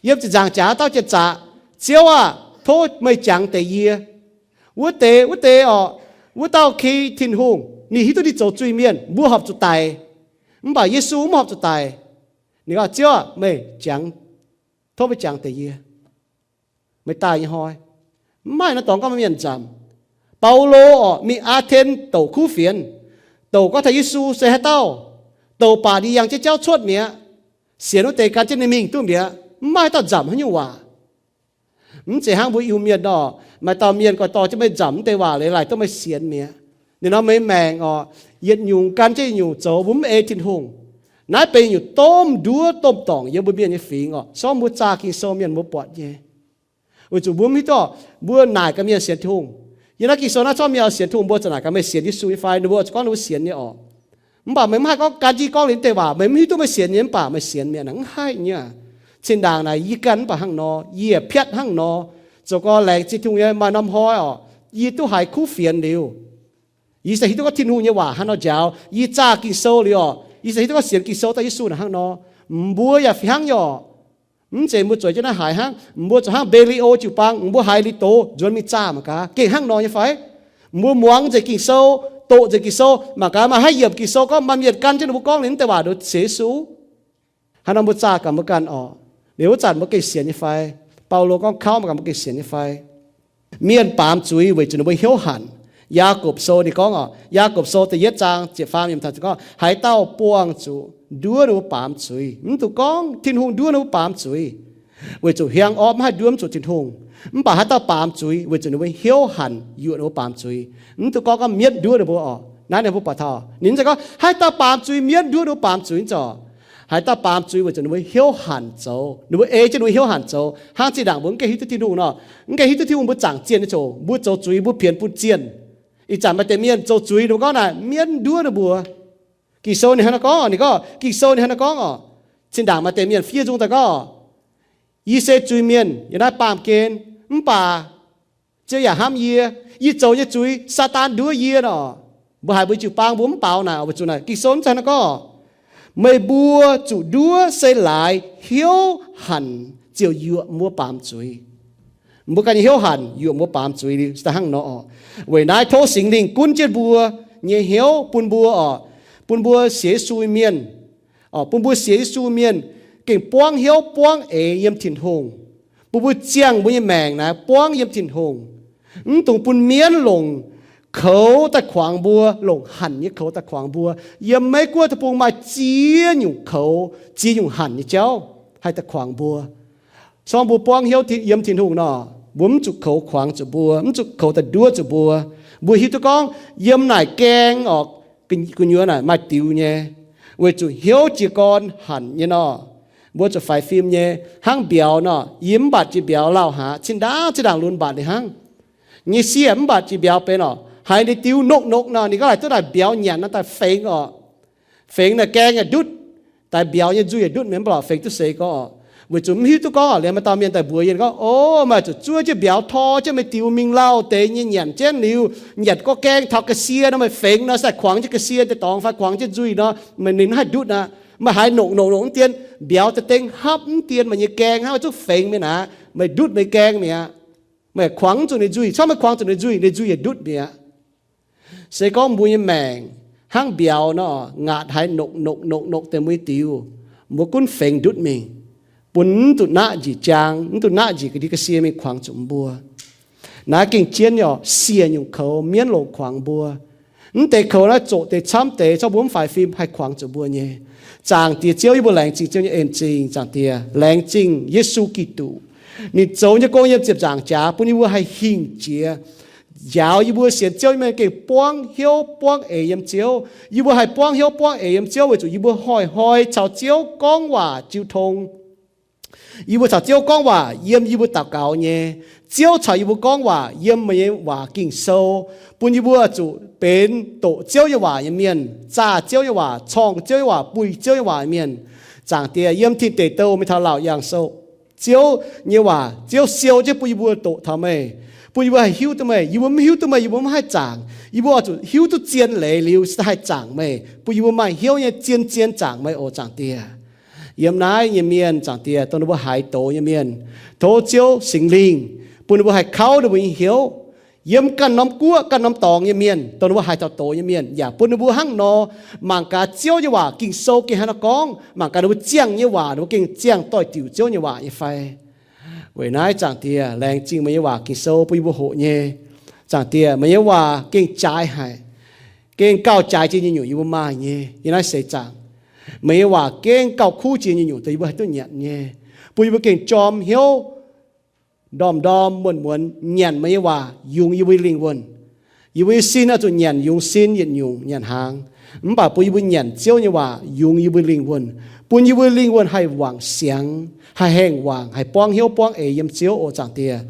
Yiem ziepc nzaangc jaax dauh jiex zaqc, Ziouv aah! Tov meih jangx deix yie. Wuov deix, wuov deix oc, Wuov dauh ki Tin-Hungh, ninh hiuv duqv ninh zoux zuiz-mienh, mbuo horpc zuqc daic. Mv baac Yesu mv horpc zuqc daic. Ninh gorngv, Ziouv aah, meih jangx, tov meih jangx deix yie. Meih daaih nyei hnoi, mv maaih nor dorngx gorngv mienh nzamc. Baulo orqc, mingh Aa^ten douc kuv fienx, douc gorngv taux Yesu se haaix dauh, douc baac ninh yangh jienv jauv cuotv mi'aqv. Sienx wuov deix gan jienv ninh mingh duqv mi'aqv. Mv maaih haaix dauh nzamc haaix nyungc waac. Mv zeiz hnangv mbuo Iu-Mienh nor, maaih dauh mienh goiv dorh jienv meih nzamc mv deix waac leiz laaic duqv meih sienx mi'aqv. Ninh nor meih maengc orqc, yietc nyungc gan jienv yietc nyungc zoux, mbuo mv ei Tin-Hungh. Naaiv benx yietc nyungc domh nduov domh dorngc yiem mbuo mienh nyei fingx orqc. Sorng mbuo zaah Ging-Sou mienh mbuo buatc nyei. Weic zuqc mbuo mv hiuv duqv, mbuo naaic gaax mienh sienx Tin-Hungh. Yiem naaiv Ging-Sou naaiv, zorqv mienh oix sienx Tin-Hungh, mbuo ziouc naaic gaax meih sienx Yesu nyei fai, ninh mbuo ziouc gorngv ninh mbuo sienx nyei orqc. Mv baac meih mv haih gorngv gan jienv gorngv liuz naaiv deix waac, meih mv hiuv duqv meih sienx nyei mv baac meih sienx mi'aqv. Hnangv haaix nyungc, zinh ndaangc naaic yie ganh mv baac hnangv nor, yie piatv hnangv nor. Zoux gau laengz zingh Tin-Hungh nyei, maaih norm hnoi orqc, yie duqv haiz kuv fienx liuz, yie se hiuv duqv gorngv Tin-Hungh nyei waac hnangv nor njaaux. Yie zaah Ging-Sou liuz orqc, yie se hiuv duqv gorngv sienx Ging-Sou daaih Yesu naaic hnangv nor. Mbuo yaac fih hnangv nyei orqc. Mv zeiz mbuo zueiz jienv naaiv haiz hnangv, mbuo zuqc hnangv Mbe^li^o jiu-baang, mbuo haiz liuz doz nzuonx mingh zaah mangc gaax, gengh hnangv nor nyei fai? Mbuo muangx nzengc Ging-Sou, doqc nzengc Ging-Sou, mangc gaax maaih haaix yiemc Ging-Sou gorngv maaih mienh gan jienv ninh mbuo gorngv liuz naaiv deix waac nduov sienx Yesu. Hnangv nor mbuo zaah gaax mbuo ganh orqc, liuz wuov zanc mbuo gengh sienx nyei fai? Baulo gorngv kauv mangc gaax mbuo gengh sienx nyei fai? Mienh baamz zuiz weic zuqc ninh mbuo hnyouv hanc. Yaagorpc Sou ninh gorngv orqc, Yaagorpc Sou da'yietv zaang ziepc faam yiemc gorngv, haaix dauh buangh zuqc nduov ninh mbuo baamz zuiz. Mv dungx gorngv Tin-Hungh nduov ninh mbuo baamz zuiz, weic zuqc hiaang orqv mv haih nduov mv zuqc Tin-Hungh. Mv baac haaix dauh baamz zuiz weic zuqc ninh mbuo hnyouv hanc yuoqc ninh mbuo baamz zuiz. Mv dungx gorngv gorngv mienv nduov ninh mbuo orqc. Naaiv ninh mbuo baac taux ninh mv zeiz gorngv haaix dauh baamz zuiz, mienv nduov ninh mbuo baamz zuiz nzorc. Haaix dauh baamz zuiz weic zuqc ninh mbuo hnyouv hanc zoux, ninh mbuo ei jienv ninh mbuo hnyouv hanc zoux. Hnangv zinh ndaangc mbuo mv gaengh hiuv duqv Tin-Hungh nor, mv gaengh hiuv duqv Tin-Hungh mbuo zaangc zienh nyei ziouc, mbuo zoux zuiz mbuo pienx bun zienh. Ih zanc maaih deix mienh zoux zuiz ninh mbuo gorngv naaic mienv nduov ninh mbuo. Ging-Sou ninh hnangv naaiv gorngv, ninh gorngv, Ging-Sou ninh hnangv naaiv gorngv orqc. Zinh ndaangc maaih deix mienh fiev nzung daaih gorngv, yie se zuiz mienh yiem naaiv baamh gen, mv baac Ziouv yaac hnamv yie. Yie zoux nyei zuiz Saadaan nduov yie nor. Mbuo haiz mbuo jiu-baang mbuo mv baaux naaic weic zuqc naaic Ging-Sou mv zeiz naaiv gorngv, meih mbuo zuqc nduov se laaix hnyouv hanc ziouc yuoqc mbuo baamz zuiz. Mbuo ganh nyei hnyouv hanc yuoqc mbuo baamz zuiz liuz se daaih hnangv nor orqc. Weic naaiv tov Singx Lingh gunv jienv mbuo nyei hnyouv bun mbuo orqc, bun mbuo sienx Yesu mienh, orqc, bun mbuo sienx Yesu mienh gengh buangv hnyouv buangv eix yiem Tin-Hungh, bun mbuo ziangh mbuo nyei maengc naaiv buangv yiem Tin-Hungh. Mv dungx bun mienv longc koux daaih kuangx mbuo, longc hanc nyei koux daaih kuangx mbuo. Yiem Meiv Guoqv deic-bung maaih ziex nyungc koux, ziex nyungc hanc nyei jauv haih daaih kuangx mbuo. Sorng mbuo buangv hnyouv yiem Tin-Hungh nor, mbuo mv zuqc koux kuangx zuqc mbuo, mv zuqc koux daaih nduov zuqc mbuo. Mbuo hiuv duqv gorngv yiem naaic gaeng orqc, gu'nyuoz naaic maaih diux nyei, weic zuqc hnyouv jiez gorn hanc nyei nor, mbuo zuqc faix fim nyei. Hnangv mbiauz nor, yie mv mbatc jiex mbiauz lauh haaix, zinh ndaangc zinh ndaangc lunx mbatc ninh hnangv. Nyei sieqv mv mbatc jiex mbiauz benx orqc, haiz ninh diux nokv nokv nor, ninh gorngv laaic duqv naaic mbiauz nyanc nor daaih fengx orqc. Fengx naaic gaeng naaic ndutv, daaih mbiauz nyei nzuih yaac ndutv mingh, mv baac fengx duqv seix gorngv orqc. Weic zuqc mv hiuv duqv gorngv orqc, liemh maaih dauh mienh daaih mbuox yie gorngv, O, meih zuqc zuov jienv mbiauz tor jienv meih diux mingh lauh deix nyei nyanc jienv liuz, nyanc gorqv gaeng taux ga'sie nor meih fengx nor, se daaih kuangx jienv ga'sie deix dorngx fai kuangx jienv nzuih nor, meih ninh haih ndutv aqv. Meih haiz nokv nokv nokv mv dien, mbiauz daaih dengv hapv mv dien meih nyei gaeng hnangv, meih zuqc fengx mingh aqv. Meih ndutv meih gaeng mi'aqv. Meih kuangx mv zuqc ninh nzuih. Corc meih kuangx zuqc ninh nzuih, ninh nzuih yaac ndutv mi'aqv. Se gorngv mbuo nyei maengc hnangv mbiauz nor, ngaatc haiz nokv nokv nokv nokv deix mbuo nyei diux, mbuo gunv fengx ndutv mingh, bun mv duqv naqv njiec jaang, mv duqv naqv njiec ga'ndiev ga'sie mingh kuangx zuqc mbuo. Naaiv gengh jienv nyei orqc, siec nyungc koux mienv longc kuangx mbuo. Mv deix koux naaiv zoqc deix camv deix, zorqv mbuo mv faix fim haih kuangx zuqc mbuo nyei. Zaangc Diex Ziouv, yie mbuo laengz zingh Ziouv nyei en-zingh. Zaangc Diex, laengz zingh Yesu Giduc. Ninh zoux nyei gong yiem ziepc nzaangc jaax bun yie mbuo haih hingh jiex, njaaux yie mbuo sienx Ziouv nyei mienh gengh buangv hnyouv buangv eix yiem Ziouv. Yie mbuo haih buangv hnyouv buangv eix yiem Ziouv weic zuqc yie mbuo hnoi-hnoi caux Ziouv gorngv waac jiu tong. Yie mbuo caux Ziouv gorngv waac yiem yie mbuo daux gaux nyei. Ziouv caux yie mbuo gorngv waac yiem meih nyei waac Ging-Sou, bun yie mbuo zuqc benx doqc Ziouv nyei waac nyei mienh, zaah Ziouv nyei waac, corngh Ziouv nyei waac, buih Ziouv nyei waac nyei mienh. Zaangc Diex, yiem Tin Deic Douh mingh taux Laauc Yaangh Sou, Ziouv nyei waac, Ziouv siou jienv bun yie mbuo doqc taux meih, bun yie mbuo haih hiuv duqv meih. Yie mbuo mv hiuv duqv meih, yie mbuo mv haih zaangc. Yie mbuo oix zuqc hiuv duqv zien leiz liuz, se haih zaangc meih, bun yie mbuo maaih hnyouv nyei zien-zien zaangc meih oc, Zaangc Diex. Yiem naaiv nyei mienh, Zaangc Diex, dongh ninh mbuo haaix doz nyei mienh, tov Ziouv Singx Lingh bun ninh mbuo haih kauv ninh mbuo nyei hnyouv, yiem ganh norm guoqv ganh norm dorngx nyei mienh, dongh ninh mbuo haiz taux doz nyei mienh, yaac bun ninh mbuo hnangv nor mangc gaax Ziouv nyei waac. Ging-Sou gengh hnangv nor gorngv, mangc gaax ninh mbuo ziangh nyei waac, ninh mbuo gengh ziangh doix-diuc Ziouv nyei waac nyei fai. Weic naaiv Zaangc Diex, laengz zingh meih nyei waac Ging-Sou bun yie mbuo hoqc nyei. Zaangc Diex, meih nyei waac gengh jaaix haic, gengh gauh jaaix jiex nyei nyungc yie mbuo maaih nyei. Yiem naaiv seix zaangc, meih nyei waac gengh gauh kuv jiex nyei nyungc dongh yie mbuo haih duqv nyanc nyei, bun yie mbuo gengh jorm hnyouv ndorm-ndorm muonz-muonz nyanc meih nyei waac yungz yie mbuo lingh wuonh. Yie mbuo nyei sin oix zuqc nyanc yungz sin yietc nyungc nyanc hnaangx, mv baac bun yie mbuo nyanc Ziouv nyei waac yungz yie mbuo lingh wuonh, bun yie mbuo lingh wuonh haih wangc siangx, haih hengh wangc, haih buangv hnyouv buangv eix yiem Ziouv oc. Zaangc Diex,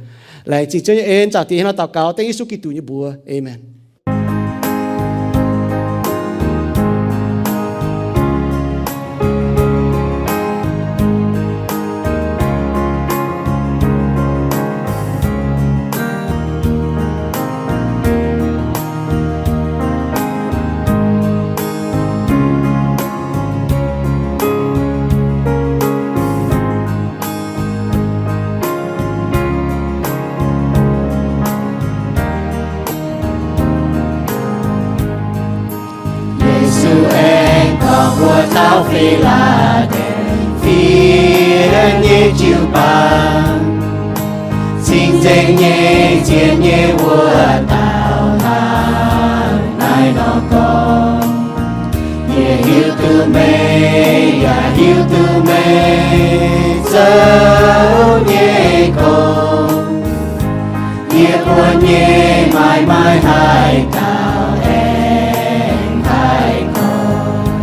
laengz zingh Ziouv nyei en. Zaangc Diex, hnangv naaiv daux gaux dengv Yesu Giduc nyei mbuox. Aamen. Yesu aengx gorngv mbuox taux Fi^laa^delv^fie nyei jiu-baang, cing-nzengc nyei, zien nyei wuov dauh hnangv naaiv nor gorngv, Yie hiuv duqv meih, yaac hiuv duqv meih zoux nyei gong. Yie buonv nyei maaih maaih haaix dauh aengx haih gorngv,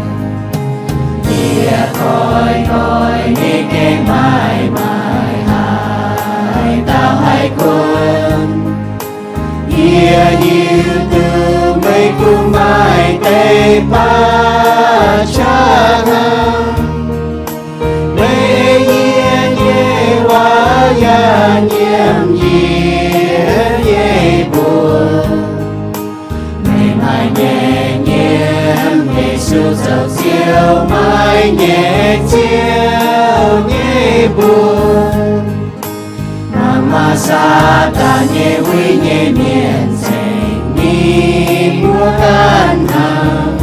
Yie koiv-koiv nyei gengh maaih maaih haaix dauh haih gunv. Yie hiuv duqv meih kungx maaih deix baav qaqv hnangv. Meih ei yie nyei waac yaac nyiemc yie nyei mbuox. Meih maaih nyei nyiemc Yesu zoux Ziouv, maaih nyei Ziouv nyei mbuox. Mangc maah! Saadaan nyei uix nyei mienh ceng ninh mbuo ganh hnangv.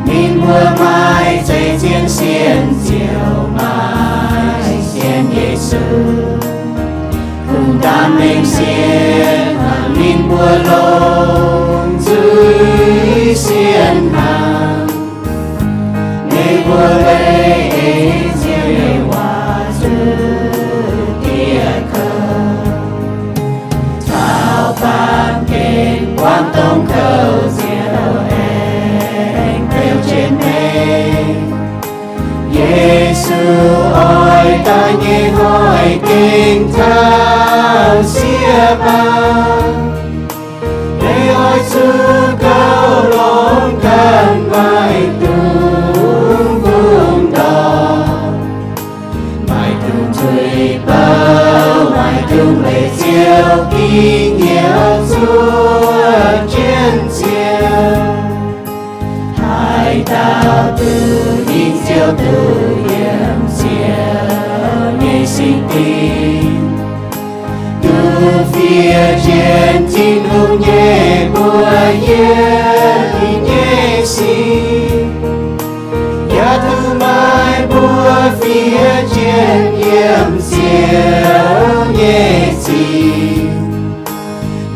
Ninh mbuo maaih zeix zien sienh ziouc maaih sienh Yesu. Kungx ndaamv mengh sienh mangc ninh mbuo longc nzuih sienh hnangv. Ninh mbuo leih ei Ziouv nyei waac zuqc dieh kouv. Taux baamh gen buangv dongh kouv Ziouv aengx beu jienv meih. Yesu oix daaih nyei hnoi gengh taux sieqv maah! Meih oix zuqc gauh longx ganh maaih dungz bungx ndortv, maaih dungz tuix bouh, maaih dungz leih Ziouv ging hnyouv zuov jienv Ziouv. Haaix dauh duqv hingh Ziouv duqv yiem Ziouv nyei singx dinc, duqv fiev jienv Tin-Hungh nyei mbuox yiem ninh nyei singx, yaac duqv maaih mbuo fiev jienv yiem Ziouv nyei zingh,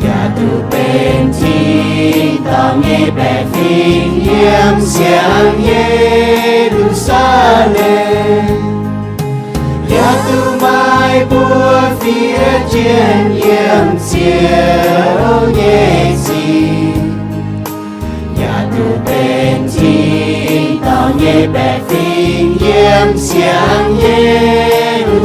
yaac duqv benx tin-dorngh nyei baeqc fingx yiem siang Ye^lu^saa^lem. Yaac duqv maaih mbuo fiev jienv yiem Ziouv nyei zingh, yaac duqv benx tin-dorngh nyei baeqc fingx yiem siang Ye^lu^saa^lem.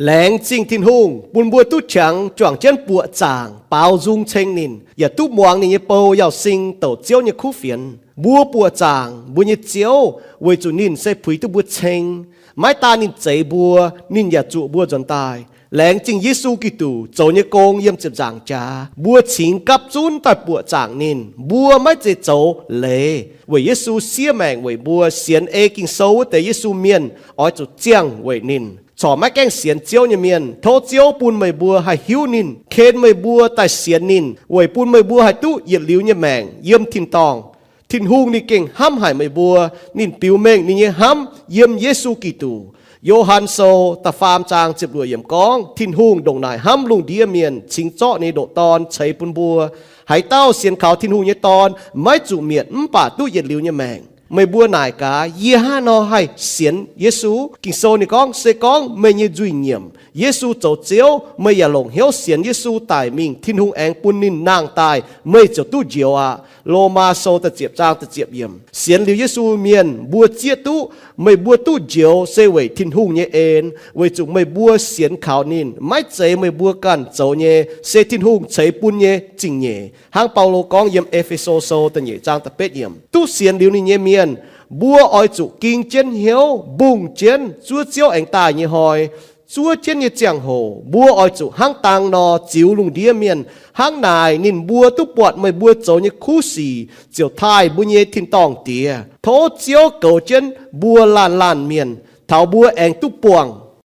Laengz zingh Tin-Hungh bun mbuo duqv qangx juangc jienv buoqc zaangc baaux nzung ceng ninh, yaac duqv muangx ninh nyei bou Yauz Sing douc Ziouv nyei kuv fienx. Mbuo buoqc zaangc mbuo nyei Ziouv weic zuqc ninh se puix duqv mbuo ceng. Maiv daan ninh zeix mbuo, ninh yaac zuqc mbuo nzuonx daaih. Laengz zingh Yesu Giduc zoux nyei gong yiem ziepc nzaangc jaax, mbuo cingx gapv zunv daaih buoqc zaangc ninh. Mbuo maiv zeiz zoux leiz weic Yesu siev maengc weic mbuo. Sienx ei Ging-Sou wuov deix Yesu mienh oix zuqc ziangh weic ninh. corc maiv gaengh sienx Ziouv nyei mienh. Tov Ziouv bun meih mbuo haih hiuv ninh, ken meih mbuo daaih sienx ninh, weic bun meih mbuo haih duqv yietc liuz nyei maengc yiem tin-dorngh. Tin-Hungh ninh gengh hnamv haic meih mbuo. Ninh biux mengh ninh nyei hnamv yiem Yesu Giduc. Yo^han Sou da'faam zaang ziepc luoqc yiemc gorngv, Tin-Hungh ndongc naaic hnamv lungh ndiev mienh, cingx zorqv ninh nyei ndoqc Dorn ceix bun mbuo. Haaix dauh sienx kaux Tin-Hungh nyei Dorn maiv zuqc mietc mv baac duqv yietc liuz nyei maengc. Meih mbuo naaic gaax, yie hnangv haaix nor haih sienx Yesu? Ging-Sou ninh gorngv, se gorngv meih nyei nzuih nyiemc, Yesu zoux Ziouv, meih yaac longc hnyouv sienx Yesu daic mingh, Tin-Hungh aengx bun ninh nangh daaih, meih ziouc duqv njoux aqv. Lomaa Sou da'ziepc zaang da'ziepc yiemc. Sienx liuz Yesu mienh mbuo zieqv duqv, meih mbuo duqv njoux se weic Tin-Hungh nyei en, weic zuqc meih mbuo sienx kaux ninh. Maiv zeiz meih mbuo ganh zoux nyei, se Tin-Hungh ceix bun nyei zingh nyeic. Hnangv Baulo gorngv yiem E^fe^so Sou da'nyeic zaang da'betv yiemc, duqv sienx liuz ninh nyei mienh, mbuo oix zuqc ging jienv hnyouv, mbungh jienv zuov Ziouv aengx daaih nyei hnoi. Zuov jienv nyei ziangh hoc mbuo oix zuqc hnangv dang nor ziux lungh ndiev mienh. Hnangv naaic ninh mbuo duqv buatc meih mbuo zoux nyei kuv sic, ziouc taaih mbuo nyei tin-dorngh Diex. Tov Ziouv goux jienv mbuo laanh laanh mienh, taux mbuo aengx duqv buangh